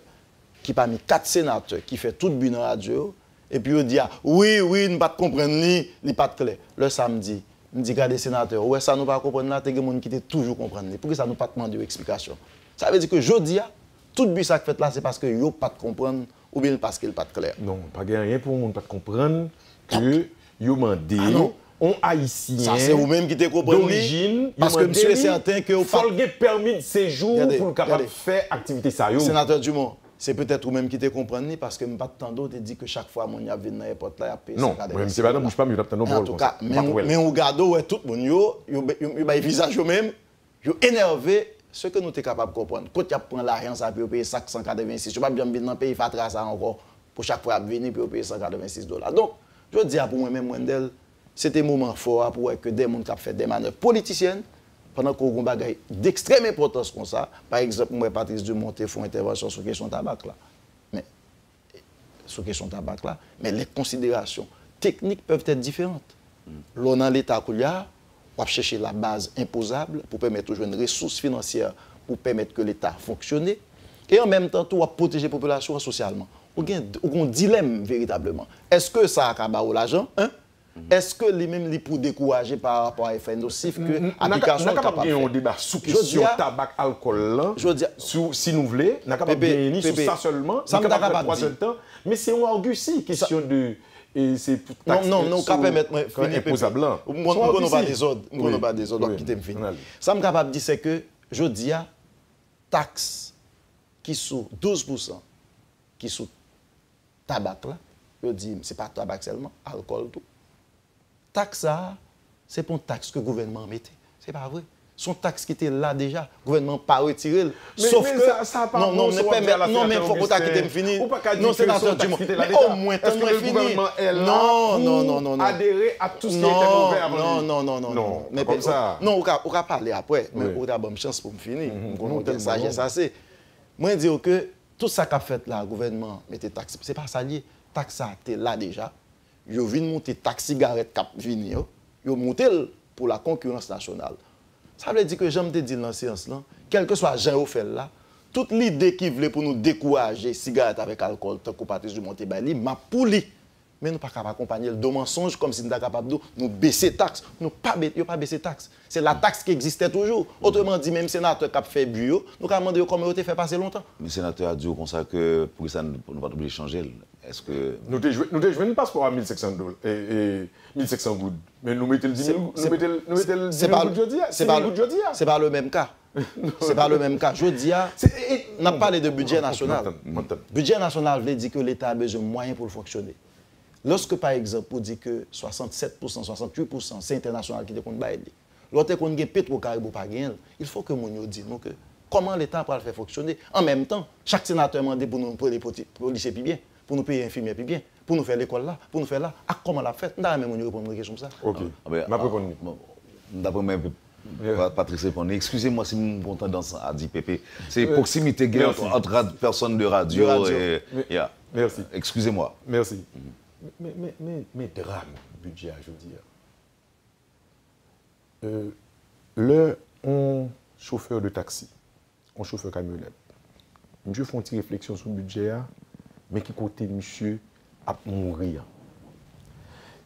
ki pami kat senatè ki fè tout bri nan radyo yo, epi yo di, a, wi, wi, n pa t konprann li, li pa t klè. Lè sa m di, m di, gade senatè, ou wè sa nou pa konprann la, te gen moun ki te toujou konprann li. Poukisa nou pa t mande yo eksplikasyon? Sa vle di ke jodi a, tout bri sa k fèt la, se paske yo pa t konprann oubyen paske l pa t klè. Non, pa gen anyen pou yon moun pa t konprann ke yo mande yon Ayisyen dorijin, yo mande li, fò l gen pèmi de sejou pou l kapab fè aktivite sa yo. Senatè Dumont, se petèt ou menm ki te konprann li, paske m pa t tande w te di ke chak fwa moun y ap vin nan èpòt la, y ap peye san katrevensis dola. Non, mwen menm, se pa nan bouch pa m yo t ap tande w pale. Antouka, men ou gade, ou wè tout moun yo, yo bay vizaj yo menm, yo enève, se ke nou te kapab konprann. Kot y ap pran lajan sa pou yo peye sak san katrevensis? Yo p ap janm vin nan peyi fatra sa ankò pou chak fwa y ap vini pou yo peye san katrevensis dola. Donk, jodi a pou mwen menm, Wendell, se te moman fò a pou wè ke de moun k ap fè de manèv politisyèn, pandan ke w gen yon bagay dekstrèm enpòtans konsa, pa egzanp, mwen wè Patrice Dumont te fè yon entèvansyon sou kesyon tabak la. Men, sou kesyon tabak la, mais les considérations techniques peuvent être différentes. Lè w nan Leta koulye a, w ap chèche la base imposable pou pèmèt ou jwenn resous finansyè pou pèmèt ke Leta fonksyone. E an menm tan tou, w ap pwoteje popilasyon an sosyalman. Ou gen, ou gen yon dilèm veritableman. Èske sa a ka ba ou lajan? Èske li menm li pou dekouraje pa rapò a efè nosif ke aplikasyon l kapab fè? N a kapab gen yon deba sou kesyon tabak, alkòl lan, si nou vle, n a kapab genyen li sou sa sèlman, li kapab pran twa zèdtan, men se yon argusi, kesyon de, e se pou taks enpozab lan. Non, non, ou ka pèmèt mwen fini, Pepe. M konn ou pa dezòd, m konn ou pa dezòd, w ap kite m fini. Sa m kapab di, se ke jodi a, taks ki sou douz pousan, ki sou tabak la, yo di m, se pa tabak sèlman, alkòl tou. Taks sa a, se pa yon taks ke gouvènman an mete. Se pa vre. Se yon taks ki te la deja. Gouvènman an pa retire l. Sof ke, non, non, men pèmèt, non, men fòk ou ta kite m fini. Non, senatè Dumont, men omwen tann mwen fini. Non, non, non, non, non. Non, non, non, non, non. Non, ou ka, ou ka pale apre, men ou ta ban m chans pou m fini. M konnen ou gen sajès ase. Mwen di w ke tout sa k ap fèt la, gouvènman an mete taks, se pa sa l ye. Taks sa a te la deja. Yo vin moute taks sigarèt k ap vini yo. Yo moute l pou la concurrence nationale. Sa vle di ke, jan m te di l nan seyans lan, kèlkeswa jan yo fè l la, tout lide ki vle pou nou dekouraje sigarèt avèk alkòl, tankou Patrice Dumont te bay li, m ap pou li. Men nou pa ka pa akonpanye l de mansonj, kòmsi n ta kapab di w, nou bese taks. Nou pa be-, yo pa bese taks. Se lataks ki egziste toujou. Otreman di, menm senatè k ap fè bri yo, nou ka mande yo kòman yo te fè pase lontan. Men senatè a di w konsa ke poukisa n-, nou pa t oblije chanje l. Èske nou te jwenn, nou te jwenn paspò a mil senk san dola, e, e, mil senk san goud. Men nou mete l di mil, nou mete l, nou mete l di mil goud jodi a, sis mil goud jodi a. Se pa le menm ka. Se pa le menm ka. Jodi a, n ap pale de bidjè nasyonal. Bidjè nasyonal vle di ke Leta a bezwen mwayen pou l fonksyone. Lòske, pa egzanp, ou di ke swasannsèt pousan, swasanntuit pousan se entènasyonal ki te konn bay li, lè w te konn gen Petro Caribe ou pa genyen l, il faut que moun yo di nou ke kòman Leta a pral fè fonksyone. An menm tan, chak senatè mande pou nou peye poti- polisye pi byen, pou nou peye enfimyè pi byen, pou nou fè lekòl la, pou nou fè la, ak kòman l ap fèt. M ta renmen moun yo reponn mwen kesyon sa. Ok, m ap reponn li. Bon, m t ap renmen Pa- Patrice reponn. Excusez-moi si m gon tandans a di Pepe. Se pwoksimite gen ant, ant rad, pèsonn de radyo. De radyo. E, yeah. Mèsi. Excusez-moi. Mèsi. Men, men, men, men dram bidjè a jodi a. Euh, lè yon chofè de taksi, yon chofè kamyonèt, misye fè yon ti refleksyon sou bidjè a, men ki kote misye ap mouri an.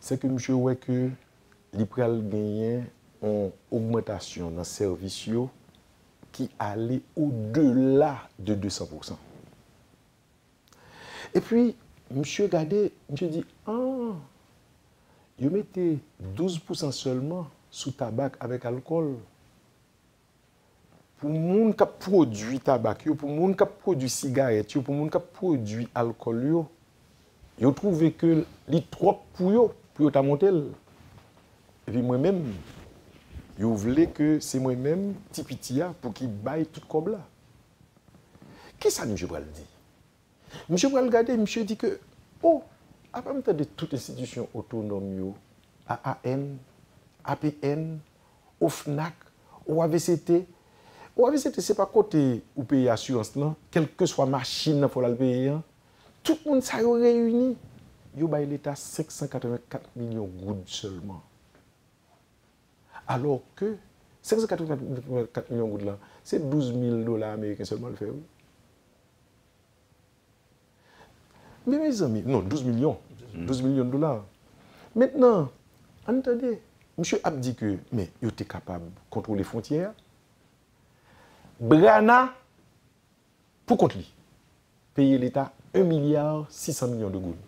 Se ke misye wè ke li pral genyen yon ogmantasyon nan sèvis yo ki ale odela de de san pousan. Epi, misye gade, misye di, ah, yo mete douz pousan sèlman sou tabak avèk alkòl. Pou moun k ap pwodui tabak yo, pou moun k ap pwodui sigarèt yo, pou moun k ap pwodui alkòl yo, yo twouve ke li twòp pou yo, pou yo ta monte l. Epi mwen menm, yo vle ke se mwen menm, ti piti a, pou ki bay tout kòb la. Kisa misye pral di? Misye pral gade, misye di ke, oh, apa m tande tout enstitisyon otonòm yo, A A N, A P N, OFNAC, O A V C T. O A V C T, se pa kote ou peye asirans lan, kèlkeswa machin nan fò l al peye an. Tout moun sa yo reyini, yo bay Leta senk san katrevenkat milyon goud sèlman. Alò ke senk san katrevenkat milyon goud lan, se douz mil dola ameriken sèlman l fè, wi. Men mezanmi, non, douz milyon. Douz milyon dola. Mentnan, ann tande, misye ap di ke, men, yo te kapab kontwole fwontyè a. Brana, pou kont li, peye Leta un milliard six cents millions de goud.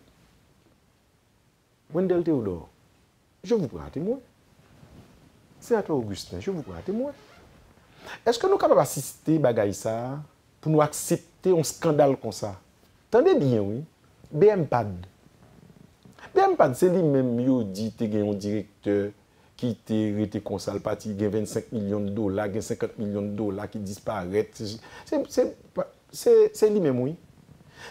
Wendell Théodore, je vous prends à témoin. Sénateur Augustin, je vous prends à témoin. Èske nou kapab asiste bagay sa a pou nou aksepte yon skandal konsa? Tande byen, wi. B M pad. B M pad, se li menm yo di te gen yon direktè ki te rete konsa, l pati, gen vennsenk milyon dola, gen senkant milyon dola ki disparèt. Se, se, se, se li menm, wi.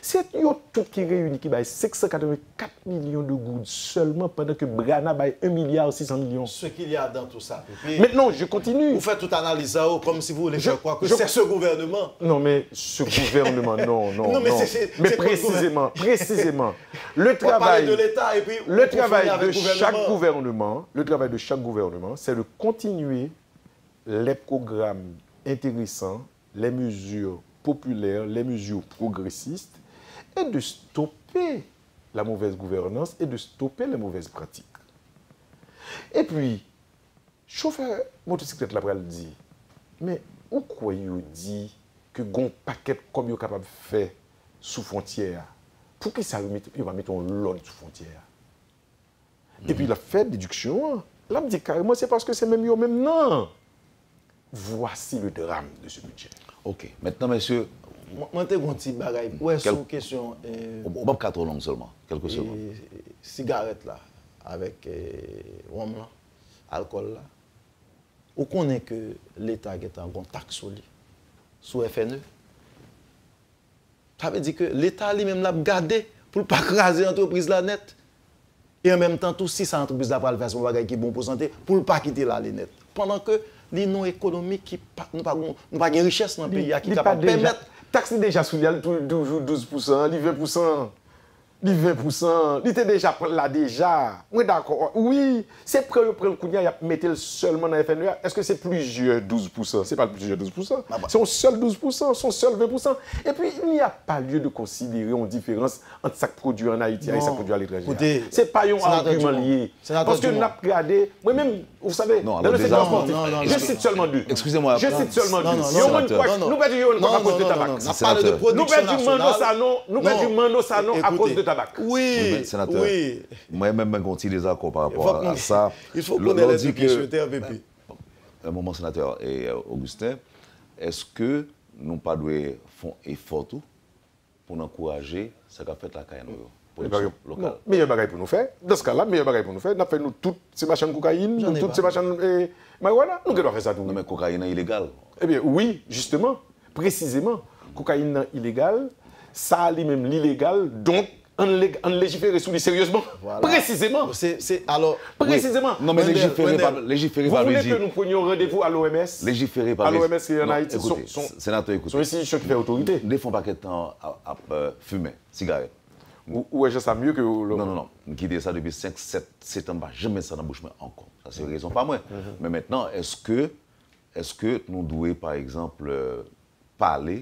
Se yo tout ki reyini ki bay senk san katrevenkat milyon de goud sèlman, pandan ke Brana bay un milliard six cents millions. Ce qu'il y a dans tout ça, Pepe. Maintenant, je continue. Vous faites toute analyse là-haut comme si vous voulez faire croire que c'est ce gouvernement. Non, mais ce gouvernement, non, non, non. Mais précisément, précisément, le travail, le travail de chaque gouvernement, le travail de chaque gouvernement, c'est de continuer les programmes intéressants, les mesures populaires, les mesures progressistes, et de stopper la mauvaise gouvernance et de stopper les mauvaises pratiques. Epi, chofè motosiklèt la pral di, men ou kwè yo di ke gon pakèt kòb yo kapab fè sou fwontyè a, poukisa yo met, yo pa mete yon lòd sou fwontyè a? Epi l ap fè dediksyon an. L ap di kareman se paske se menm yo menm nan. Voici le drame de ce budget. Ok. Mentnan, mesye. Mwen te gon ti bagay. Ou wè sou kesyon. Ou p ap ka twò long sèlman. Kèlke segonn. Sigarèt la, avèk wonm lan, alkòl la. Ou konnen ke Leta gentan gon taks sou li, sou F N E. Sa vle di ke Leta li menm l ap gade pou l pa kraze antrepriz la nèt. E an menm tan tou, si sa antrepriz la pral fè se yon bagay ki bon pou sante, pou l pa kite l ale nèt. Pandan ke li nan yon ekonomi ki pa, nou pa gon, nou pa gen richès nan peyi a ki kapab pèmèt. Taks li deja sou li a, li toujou douz pousan, li ven pousan. Li ven pousan, li te deja pran l la deja. Mwen dakò. Wi, se pran yo pran l kounye a, y ap mete l sèlman nan F N E a. Èske se plizyè douz pousan? Se pa plizyè douz pousan. Se yon sèl douz pousan, se yon sèl ven pousan. Epi, il n'y a pas lieu de considérer yon diferans ant sa k pwodui ann Ayiti a e sa k pwodui aletranje a. Se pa yon agiman li ye. Paske n ap gade, mwen menm, vous savez, dans le secteur sportif, je cite seulement deux. Je cite seulement deux. Yohan Cruyff, nou pèdi Yohan Cruyff akoz de tabak. Nou pèdi Mano Sanon, nou pèdi Mano Sanon akoz de tabak. Wi, men senatè, mwen menm mwen gen yon ti dezakò pa rapò a sa. Lè w di ke, un moment, senatè Augustin, Èske nou pa dwe fè yon efò tou pou n ankouraje sa k ap fèt lakay nou yo? Pwodiksyon lokal. Non, meyè bagay pou nou fè, dans ka la, meyè bagay pou nou fè, n ap fè nou tout se machann kokayin, nou tout se machann eh, marijuana, nou gen dwa fè sa tou. Non, men kokayin nan ilegal. Ebyen, wi, jisteman, presizeman, kokayin nan ilegal, sa a li menm li legal, donk, ann, ann lejifere sou li seryezman. Voilà. Presizeman. Se, se, alò, Presizeman. Non, men lejifere pa, lejifere pa vle di. Vous voulez que nous prenions rendez-vous à l'O M S? Lejifere pa vle di. À l'O M S ki an Ayiti. Senatè, ekoute. Se yon enstitisyon ki fè otorite. M te fè yon pakèt tan ap fimen sigarèt. Ou wè jan sa mye ke lòt. Non, non, non. M kite sa depi senk, sèt, sèt an, m pa janm met sa nan bouch mwen ankò. Sa se rezon pa mwen. Men mentnan, èske, èske nou dwe, pa egzanp, pale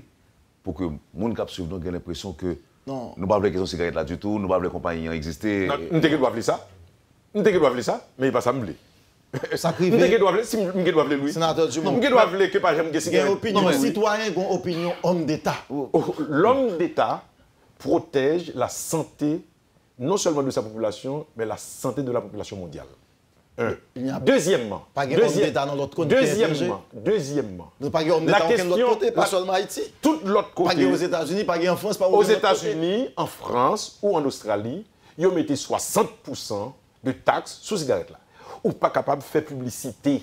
pou ke moun k ap swiv nou gen lenpresyon ke nou pa vle kesyon sigarèt la ditou, nou pa vle konpayi an egziste. M te gen dwa vle sa. M te gen dwa vle sa, men e pa sa m vle. Sa k rive. M te gen dwa vle, si m gen dwa vle l, wi. Senatè Dumont. M gen dwa vle ke pa janm gen sigarèt. Gen opinyon sitwayen, gen opinyon òm deta. L'homme d'État protège la santé non seulement de sa population, mais la santé de la population mondiale. Un. Dezyèmman, pa gen òm deta nan lòt kote ki etranje. Dezyèmman, dezyèmman, pa gen òm deta okenn lòt kote, pa sèlman Ayiti. Tout lòt kote. Pa gen Ozetazini, pa gen an Frans, pa gen okenn lòt kote. Ozetazini, an Frans ou an Ostrali, yo mete swasant pousan de taks sou sigarèt la. Ou pa kapab fè piblisite.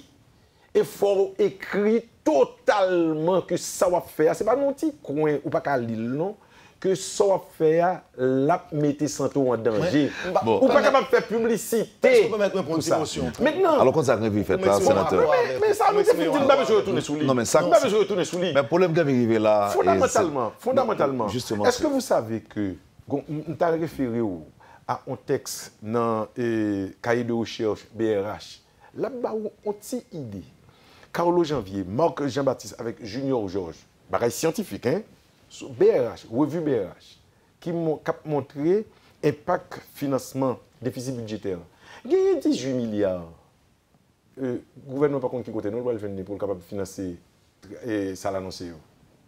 E fò w ekri totalman ke sa w ap fè a, se pa nan yon ti kwen ou pa ka li l non, ke sa w ap fè a, l ap mete sante w an danje. Ou pa kapab fè piblisite pou sa. Mentnan. Alò konn sa k anvi fèt la, senatè. Men sa nou te fin di, m pa bezwen retounen sou li. M pa bezwen retounen sou li. Men pwoblèm k anvi rive la. Fondamantalman, fondamantalman, èske vous savez que M ta refere w a yon tèks nan Cahier de recherche B R H. L ap ba w yon ti ide. Carlo Janvier, Marc Jean-Baptiste avèk Junior Georges, bagay syantifik, en, sou B R H, revi B R H, ki k ap montre enpak finansman defisi bidjetè an. Genyen dizuit milya. Gouvènman pa konn ki kote non l pral jwenn li pou l kapab finanse sa l anonse yo.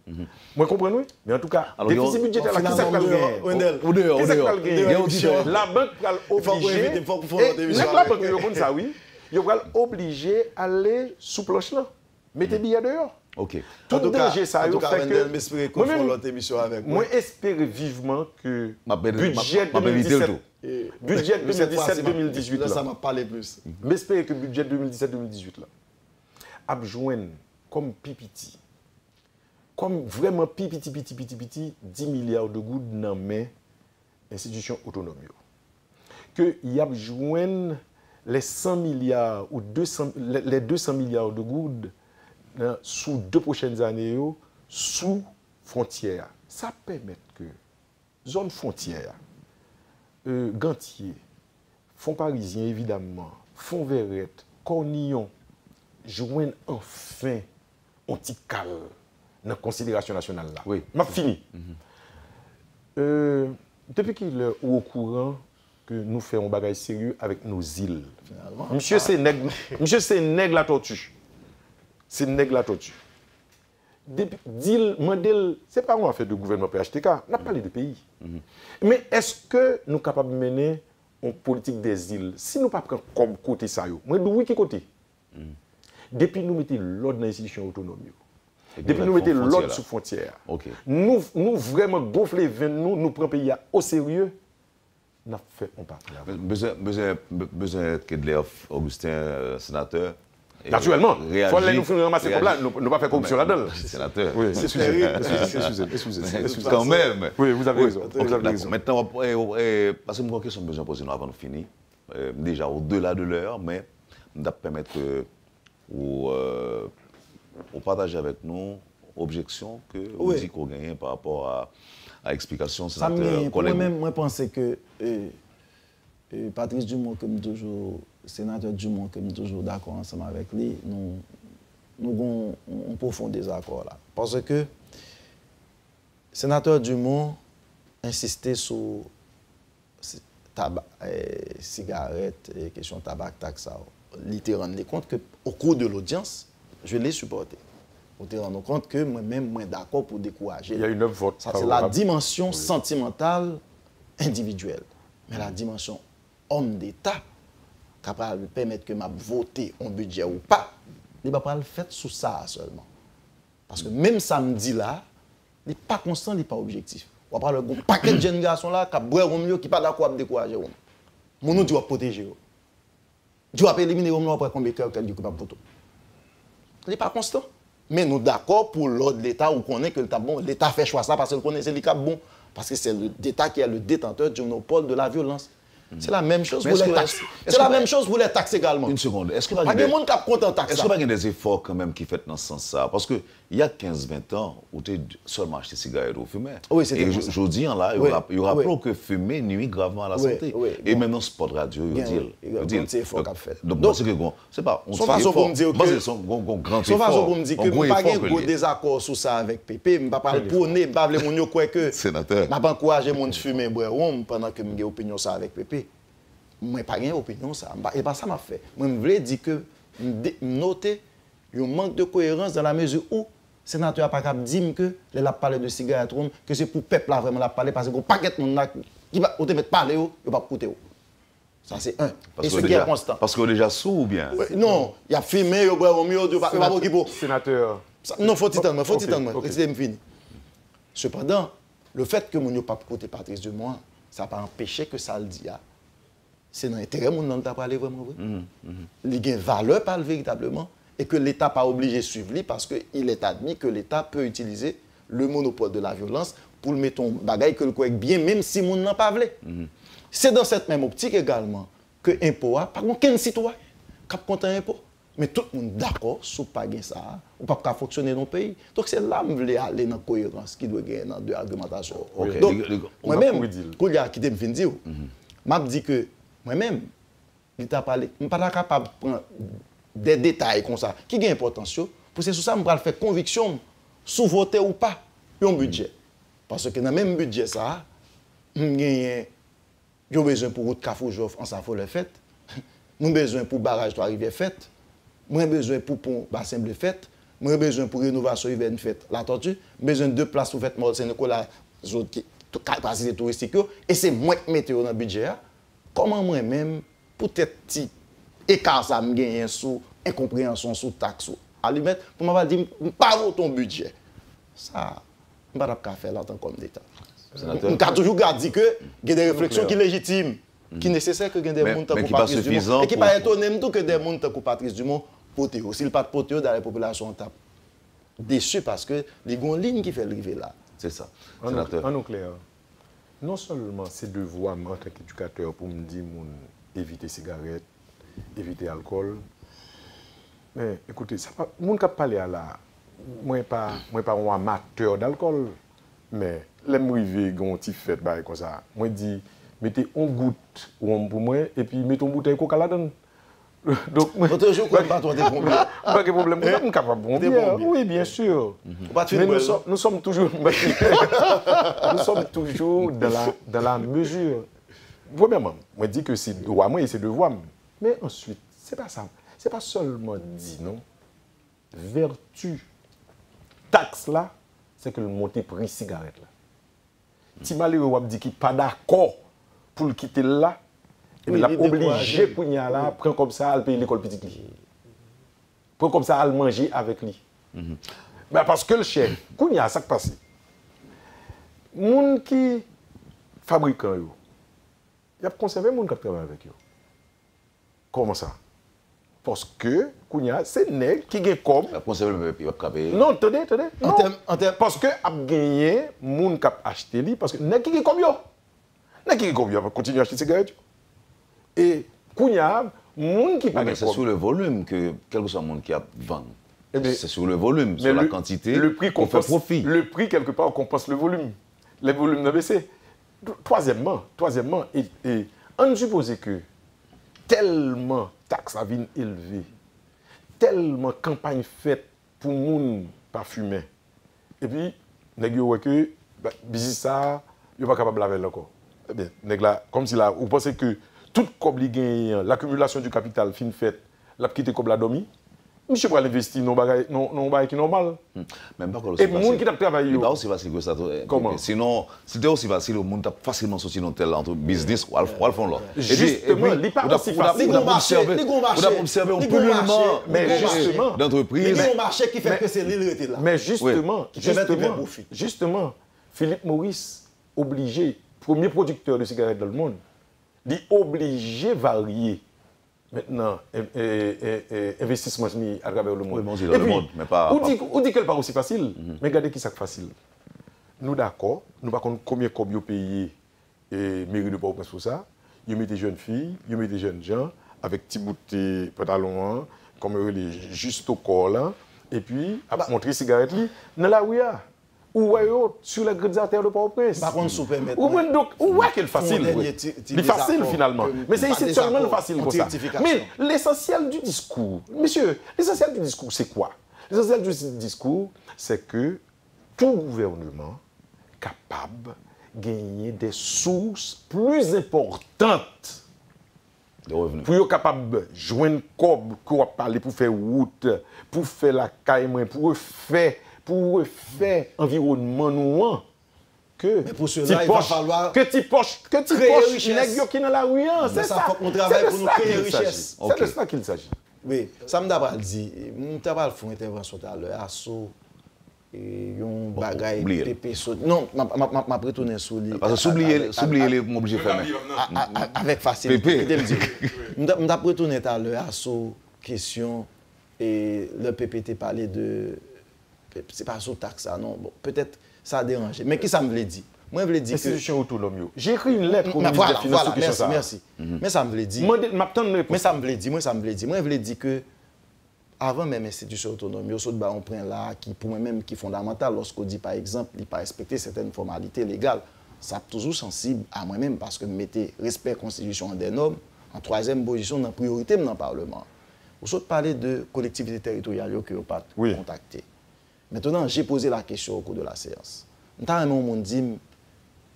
Mwen konprann wi, men antouka, defisi bidjetè la, kisa k pral genyen? Kisa k pral genyen? Labank pral oblije, e nèg labank yo konn sa wi, yo pral oblije ale sou planch lan, mete biyè deyò. Tout danje sa yo fè ke mwen menm, mwen espere vivman ke bidjè de mil disèt, bidjè de mil disèt de mil dizuit la, m espere ke bidjè de mil disèt de mil dizuit la ap jwenn kòm pi piti, kòm vrèman pi piti, piti, piti, piti, dis milya de goud nan men enstitisyon otonòm yo. Ke y ap jwenn les cent milliards ou deux cents, les deux cents milliards de goud sou de pwochèn ane yo sou fwontyè a. Sa pèmèt ke zòn fwontyè a, Gantye, Fon Parizyen evidamman, Fon Vèrèt, Kòniyon jwenn anfen yon ti kal nan konsiderasyon nasyonal la. M ap fini. Depi kilè ou okouran ke nou fè yon bagay serye avèk nos îles? Misye se nèg, misye se nèg Latòti. Se nèg Latòti. Depi, di l, mande l, se pa yon afè de gouvènman P H T K, n ap pale de peyi. Men èske nou kapab mennen yon politik dèzil si nou pa pran kòb kote sa yo? Mwen di w wi ki kote. Depi nou mete lòd nan enstitisyon otonòm yo, depi nou mete lòd sou fwontyè a, nou, nou vrèman gonfle venn nou, nou pran peyi a oserye, n ap fè yon pa pou lavan. M bezwen, m bezwen, m bezwen Kedler Augustin, senatè. Natirèlman. Fò lè nou fin ranmase kòb la, nou pa fè koripsyon ladan l. Senatè. Wi, eskize m, eskize m, eskize m, eskize m. Kanmenm. Wi, vous avez raison. Vous avez raison. Mentnan, paske m gen yon kesyon m bezwen poze nou avan nou fini. M deja au-delà de l'heure, men m t ap pèmèt ke ou, ou pataje avèk nou objeksyon ke ou di ke w genyen pa rapò a, a eksplikasyon senatè kòlèg ou. Mwen menm, mwen panse ke Patrice Dumont ke m toujou, senatè Dumont ke m toujou dakò ansanm avèk li, nou, nou gen yon pwofon dezakò la. Paske senatè Dumont ensiste sou taba, sigarèt, kesyon tabak, taks sa yo. Li te rann li kont ke au cours de l'audience, je l'ai supporté. Ou te rann ou kont ke mwen menm, mwen dakò pou dekouraje l. Sa se la dimansyon santimantal endividyèl. Men la dimansyon òm deta k ap pral pèmèt ke m ap vote yon bidjè ou pa, li pa pral fèt sou sa a sèlman. Paske menm sa m di la, li pa konstan, li pa objektif. W ap wè gon pakèt jèn gason la k ap bwè wonm yo, ki pa dakò ap dekouraje wonm. Moun ou di w ap pwoteje yo. Di w ap elimine wonm nan, w ap wè konbyen kè, kè yo ki p ap vote w. Li pa konstan. Men nou dakò pou lòd Leta, ou konnen ke l t ap bon. Leta fè chwa sa paske l konnen se li k ap bon. Paske c'est le- l'État qui est le détenteur du monopole de la violence. C'est la même chose pour les taxes. C'est la même chose pour les taxes également. Une seconde. Est-ce que pa gen des- moun k ap kontan taks la. Est-ce que pa gen des efforts quand même ki fèt nan sans sa? Parce que il y a quinze, vingt ans, ou te sèlman achte sigarèt ou fimen. Wi, se te konsa. E jodi an la, yo raple w ke fimen nui gravman a la sante. E menm nan spot radyo, yo di l. Yo di l. Donk, mwen panse ke gon, se pa yon ti efò. Mwen panse se yon gon gran efò. Se yon fason pou m di ke m pa gen gwo dezakò sou sa avèk Pepe. M pa pral pwone, m pa vle moun yo kwè ke m ap ankouraje moun fimen, bwè wonm pandan ke m gen opinyon sa avèk Pepe. Mwen pa gen opinyon sa. E pa sa m ap fè. Mwen, m vle di ke m note yon mank de koerans dans la mesure où senatè a pa kab di m ke lè l ap pale de sigarèt wonm, ke se pou pèp la vrèman l ap pale, paske gon pakèt moun la ki pa, ou te mèt pale yo, yo p ap koute w. Sa se en. E se ki konstan. Paske yo deja sou oubyen? Non, y ap fimen, yo bwè wonm, yo, yo pa okipe w. Senatè. Non, fò ti tann mwen, fò ti tann mwen, kite m fini. Sepandan, le fait que moun yo p ap koute Patrice Dumont, sa pa anpeche ke sa l di a, se nan enterè moun nan l ta prale vrèman vre. Li gen valè pa l veritableman, e ke Leta pa oblije swiv li, paske il est admis que l'État peut utiliser le monopole de la violence pou l mete yon bagay ke l kwè k byen, menm si moun nan pa vle. Se dans cette même optique également ke enpo a, pa gen okenn sitwayen k ap kontan enpo. Men tout moun dakò, si w pa gen sa, ou p ap ka fonksyone nan yon peyi. Donk, se la m vle ale nan koerans ki dwe genyen nan de agimantasyon yo. Donk, mwen menm, kounye a, kite m fin di w, m ap di ke mwen menm, li ta pale, m pa ta kapab pran de detay konsa ki gen enpòtans yo, pou se sou sa m pral fè konviksyon m sou vote ou pa yon bidjè. Paske nan menm bidjè sa a, m genyen Yo bezwen pou wout Kafou Jòf Anse à Follet fèt. Mwen bezwen pou baraj Twa Rivyè fèt. Mwen bezwen pou pon Basen Ble fèt. Mwen bezwen pou renovasyon ibèn fèt Latòti. Mwen bezwen de plas pou fèt Mòl Sen Nikola, zòn ki, kapasite touristik yo. E se mwen k mete yo nan bidjè a. Kòman mwen menm, poutèt ti eka sa m genyen sou enkonpreyansyon sou taks ou alimèt, pou m ap al di m pa vote yon bidjè? Sa, m pa t ap ka fè l antan kòm Leta. M ka toujou ka di ke gen de refleksyon ki lejitim, ki nesesè ke gen de moun tankou Patrice Dumont, e ki pa etone m tou ke de moun tankou Patrice Dumont pote yo. Si l pa t pote yo, dayè popilasyon an t ap desi paske li gen yon liy ki fè l rive la. Se sa. Ann nou klè. Non sèlman se devwa m antanke edikatè pou m di moun evite sigarèt, evite alkòl. Men, ekoute, sa pa, moun k ap pale a la, mwen pa, mwen pa yon amatè dalkòl, men lè m rive gen yon ti fèt, bagay konsa, mwen di, mete yon gout wonm pou mwen, epi mete yon boutèy koka ladan l. Donk, mwen. Ou toujou kwè m pa twò te pran byè? M pa gen pwoblèm. M kapab pran byè, wi, byen si. Ou pa t fin bwè l, non? Nous sommes toujours, nous sommes toujours dans la, dans la mesure. Premyèman, mwen di ke se dwa mwen e se devwa m. Men answit, se pa sa. Se pa sèlman di non. Vèti taks la, se ke l monte pri sigarèt la. Ti malere w ap di ki pa dakò pou l kite l la, epi l ap oblije kounye a la pran kòb sa al peye lekòl pitit li. Pran kòb sa al manje avèk li. Ba, paske l chè. Kounye a, sa k pase? Moun ki fabrikan yo, y ap konsève moun k ap travay avèk yo. Kòman sa? Paske, kounye a, se nèg ki gen kòb. Y ap konsève l, men yo p ap ka peye. Non, tande, tande. Non. Paske ap genyen moun k ap achte li, paske nèg ki gen kòb yo. Nèg ki gen kòb yo ap kontinye achte sigarèt yo. E kounye a, moun ki pa gen kòb. Wi, men se sou le volume ke, kèlkeswa moun ki ap vann. Se sou le volume, sou la kantite, ou fè pwofi. Le prix, quelque part, compense le volume. Le volume nan bese. Twazyèmman, twazyèmman, e, e, ann sipoze ke tèlman taks la vin elve, tèlman kanpay fèt pou moun pa fimen, epi nèg yo wè ke, ba, biznis sa a, yo pa kapab lave l ankò. Ebyen, nèg la, kòmsi la, ou panse ke tout kòb li genyen an, l'accumulation du capital fin fèt, l ap kite kòb la dòmi? Misye pral envesti nan bagay, nan, nan bagay ki nòmal. Men m pa kwè l osi fasil. E moun ki t ap travay yo. Li pa osi fasil ke sa tou. Kòman? Sinon, si l te osi fasil, moun t ap fasilman soti nan tèl biznis, w al fè yon lòt. Jisteman, li pa osi fasil. Ou t ap obsève yon pililman dantrepriz. Li gen yon mache ki fè ke se li l rete la. Men jisteman, jisteman, Philip Morris oblije, premye pwodiktè de sigarèt dans le monde, li oblije varye mentnan envestisman li atravè lemonn. Epi, ou di ke l pa osi fasil, men gade kisa k fasil. Nou dakò, nou pa konn konbyen kòb yo peye meri de Pòtoprens pou sa. Yo mete jèn fi, yo mete jèn jan, avèk ti bout pantalon an, kòman yo rele, jistokò la, epi ap montre sigarèt li nan lari a. Ou wè yo sou les grandes artères de Port-au-Prince. M pa konn si w pèmèt mwen. Ou konprann? Donk, ou wè ke l fasil vre. Li fasil finalman. Men se isit sèlman l fasil konsa. Men l'essentiel du discours, mesye, l'essentiel du discours, c'est quoi? L'essentiel du discours, c'est que tout gouvernement capable gagner des sources plus importantes. Pou yo kapab jwenn kòb ke w ap pale pou fè wout, pou fè lakay mwen, pou refè, pou refè anviwònman nou an. Ke ti pòch, ke ti pòch, ke ti pòch nèg yo ki nan lari an. Se sa, se de sa qu'il s'agit. Se de sa qu'il s'agit. Wi, sa m ta pral di, m ta pral fè yon entèvansyon talè asou yon bagay Pepe sot. Non, m ap retounen sou li. Paske si w bliye li, m oblije fèmen. Avèk fasilite. Kite m di w. M t ap retounen talè asou kesyon lè Pepe te pale de, se pa sou taks la non. Bon, petèt sa deranje. Men kisa m vle di? Mwen vle di ke enstitisyon otonòm yo. J'ai écrit une lettre au ministre des Finances sou kesyon sa. Mèsi. Men sa m vle di. Mande, m ap tann repons. Men sa m vle di, mwen sa m vle di. Mwen vle di ke avan menm enstitisyon otonòm yo sot ba yon pwen la ki pou mwen menm ki fondamantal lòske w di pa egzanp li pa respekte sètèn fòmalite legal, sa ap toujou sansib a mwen menm paske m mete respè konstitisyon an dè nòm an twazyèm pozisyon nan priyorite m nan paleman an. Ou sot pale de kolektivite teritoryal yo ke yo pa t kontakte. Maintenant, j'ai posé la question au cours de la séance. M ta renmen yon moun di m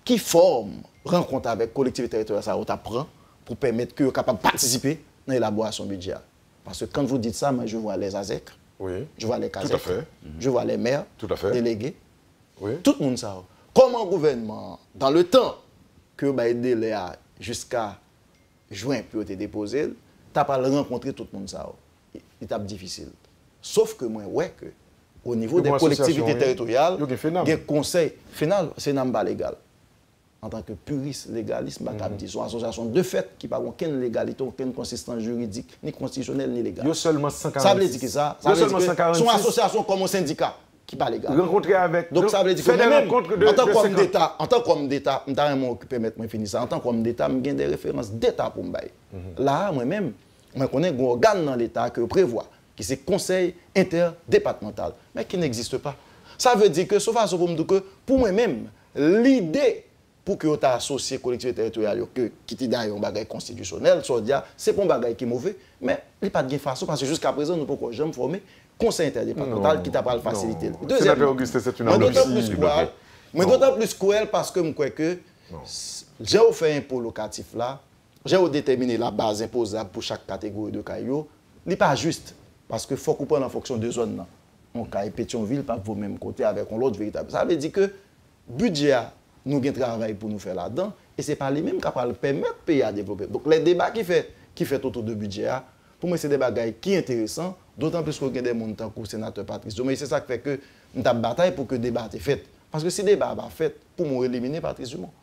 ki fòm rankont avèk kolektivite teritoryal sa yo t ap pran pou pèmèt ke yo kapab patisipe nan elaborasyon bidjè a. Parce que quand vous dites ça, moi je vois les AZEC, je vois les CASEC, je vois les maires, délégués, tout moun sa yo. Kòman gouvènman an, dans le temps ke yo bay delè a jiska jen pou yo te depoze l, ta pral rankontre tout moun sa yo. Li t ap difisil. Sof ke mwen wè ke o nivo dè kolektivite teritoryal, gen konsèy, FENA, FENA m pa legal. Antanke piris legalis, m pa kab di se yon asosyasyon de fèt ki pa gen okenn legalite, okenn konsistans jiridik, ni konstitisyonèl, ni legal. Yo sèlman san karannsis. Sa vle di ki sa? Sa vle di ke se yon asosyasyon kòm yon sendika ki pa legal. Rankontre avèk. Donk, sa vle di ke mwen menm, antan kòm deta, antan kòm deta, m ta renmen w pèmèt mwen fini sa, antan kòm deta, m gen de referans deta pou m bay. La a, mwen menm, mwen konnen gen ògàn nan leta ke yo prevwa, ki se konsèy entèdepatmantal, men ki n'existe pas. Sa vle di ke se yon fason pou m di w ke, pou mwen menm, lide pou ke yo ta asosye kolektivite teritoryal yo, ke, ki te dayè yon bagay konstitisyonèl, sa w di a, se pa yon bagay ki move, men li pa t gen fason, paske jiskaprezan, nou poko janm fòme konsèy entèdepatmantal ki ta pral fasilite l. Dezyèmman, mwen dotan plis kwè, mwen dotan plis kwè l paske m kwè ke jan yo fè enpo lokatif la, jan yo detèmine labaz enpozab pou chak kategori de kay yo, li pa jis, paske fòk ou pran l an fonksyon de zòn nan. Yon kay Petyonvil p ap vo menm kote avèk yon lòt veritab. Sa vle di ke bidjè a, nou gen travay pou nou fè ladan, e se pa li menm k ap pral pèmèt peyi a devlope. Donk, lè deba ki fè, ki fèt otou de bidjè a, pou mwen, se de bagay ki enteresan, dotan plis ke gen de moun tankou senatè Patrice Dumont, e se sa k fè ke m t ap batay pou ke deba te fèt. Paske si deba a pa fèt, pou mwen, w elimine Patrice Dumont.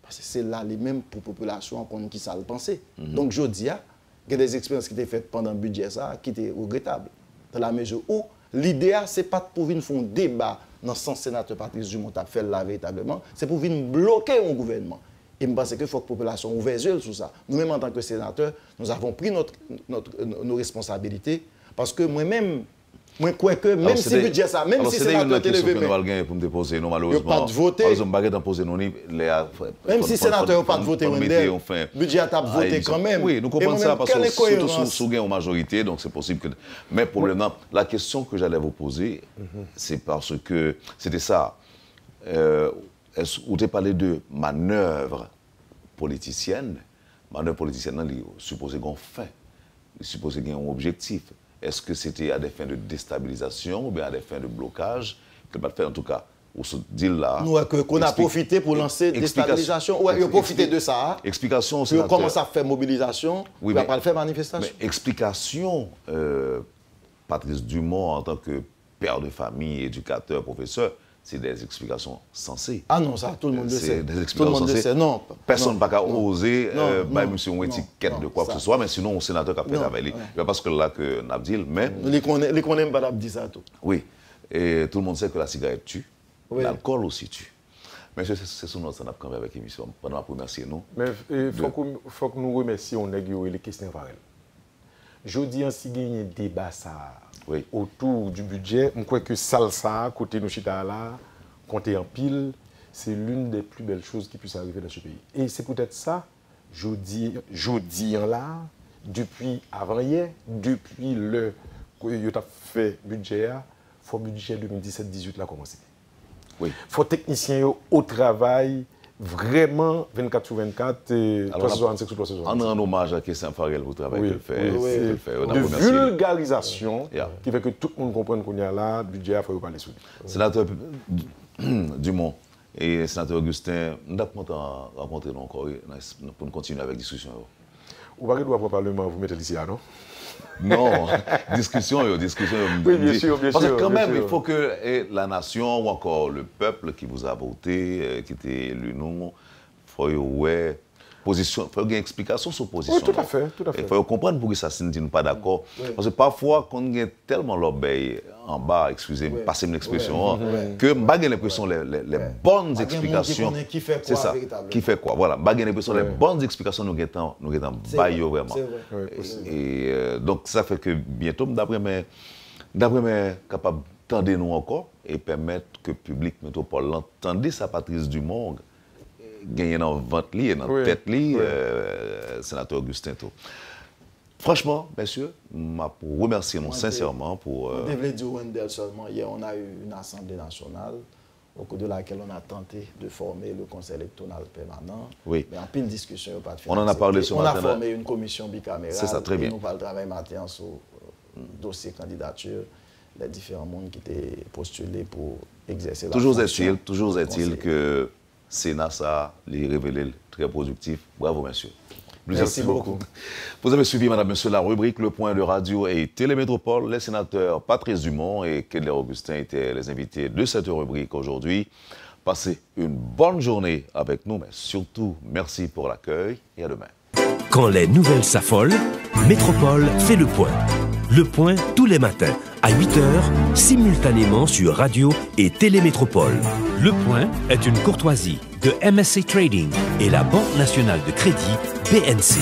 Paske se la li menm pou popilasyon an konn kisa l panse. Donk, jodi a, gen de eksperyans ki te fèt pandan bidjè sa a ki te regretab. Dans la mesure où lide a, se pa t pou vin fè yon deba nan sans senatè Patrice Dumont t ap fè l la veritableman, se pou vin bloke yon gouvènman. E m panse ke fòk popilasyon an ouvè zye l sou sa. Nou menm, antanke senatè, nous avons pris notre, notre, nos responsabilités, paske mwen menm, mwen kwè ke menm si bidjè sa, menm si senatè te leve men, yo pa t vote, menm si senatè yo pa t vote Wendell, bidjè a t ap vote kanmenm. E mwen menm, kèl enkoyerans? Men pwoblèm nan, la question que j'allais vous poser, c'est parce que c'était ça. Euh, est-ce, ou te pale de manœuvre politicienne. Manèv politisyèn nan, li sipoze gen yon fen. Li sipoze gen yon objektif. Est-ce que c'était à des fins de déstabilisation ou bien à des fins de blocage? Ke l pa t fè, antouka, ou sot di l la. Nou wè ke Kona pwofite pou lanse destabilizasyon. Ou wè, yo pwofite de sa a. Eksplikasyon, pou yo kòmanse ap fè mobilizasyon, pou y ap al fè manifestasyon. Men eksplikasyon, euh, Patrice Dumont, en tant que père de famille, éducateur, professeur, c'est des explications sensées. Ah non, ça, tout le monde le sait. C'est des explications sensées. Tout le monde le sait. Non, personne pa ka oze bay misye yon etikèt de quoi que ce soit, men sinon, yon senatè k ap fèt avè li. E pa paske l la ke n ap di l, men li konnen, li konnen m pa t ap di sa tou. Oui. Et tout le monde sait que la cigarette tue. L'alcool aussi tue. Men se, se sou nòt sa n ap kanpe avèk emisyon an, pandan m ap remèsye nou. Men, e, fòk ou, fòk nou remèsye yon nèg yo rele Keslien Farel. Jodi an, si genyen deba sa a otou di bidjè, m kwè ke sal sa a, kote nou chita a la, konte anpil, c'est l'une des plus belles choses qui puisse arriver dans ce pays. Et c'est peut-être ça, jodi, jodi an la, depi avanyè, depi lè ke yo t ap fè bidjè a, fò bidjè de mil disèt dizuit la kòmanse. Wi. Fò teknisyen yo o travay vrèman vennkat sou vennkat, e, twa san swasannsenk sou twa san swasannsenk. Ann rann omaj a Keslien Farel pou travay ke l fè, ke l fè. N ap remèsye li. De vilgarizasyon ki fè ke tout moun konprann kounye a la, bidjè a fò yo pale sou li. Senatè Dumont e Senatè Augustin, m t ap kontan rankontre nou ankò, wi, nan, pou n kontinye avèk diskisyon yo. Ou pa gen dwa pran paleman pou mete l isi a, non? Non, diskisyon yo, diskisyon yo, m di. Wi, byen si, byen si. Paske kanmenm, il faut que, eh, la nation ou encore le peuple qui vous a voté, eh, ki te eli nou, fò yo wè pozisyon, fò yo gen eksplikasyon sou pozisyon nou. Wi, tout à fait, tout à fait. E fò yo konprann poukisa si n di nou pa dakò. Wi. Paske pafwa, konn gen tèlman lòbèy anba, eskize m, pase m ekspresyon an, ke m pa gen lenpresyon les, les, les bonnes explications. Se sa, ki fè kwa, vwala. M pa gen lenpresyon les bonnes explications nou gentan, nou gentan bay yo vrèman. E, e, euh, donk, sa fè ke byento, m t ap renmen, m t ap renmen kapab tande nou ankò e pèmèt ke piblik metwopòl lan tande sa Patrice Dumont genyen nan vant li e nan tèt li, euh, Senatè Augustin tou. Franchman, mesye, m ap remèsye nou sensèman pou, euh, mwen te vle di w, Wendell, sèlman, hier, on a eu une assemblée nationale au cours de laquelle on a tenté de former le Conseil électoral permanent. Wi. Men anpil diskisyon yo pa t finalize. On en a parlé ce matin. On a formé une commission bicaméral. C'est ça, très bien. E nou pral travay maten an sou, euh, dosye kandidati les différents moun ki te postile pou egzèse la fonksyon konseye. Toujours est-il, toujours est-il que Sena sa, li revele l trè pwodiktif. Bravo, mesye. Merci beaucoup. Vous avez suivi, mesdames, messieurs, la rubrique Le Point de Radio et Télé Métropole. Les sénateurs Patrice Dumont et Kedler Augustin étaient les invités de cette rubrique aujourd'hui. Passez une bonne journée avec nous, mais surtout, merci pour l'accueil et à demain. Quand les nouvelles s'affolent, Métropole fait le point. Le point tous les matins à huit heures, simultanément sur Radio et Télé Métropole. Le point est une courtoisie de M S C Trading et la Banque Nationale de Crédit B N C.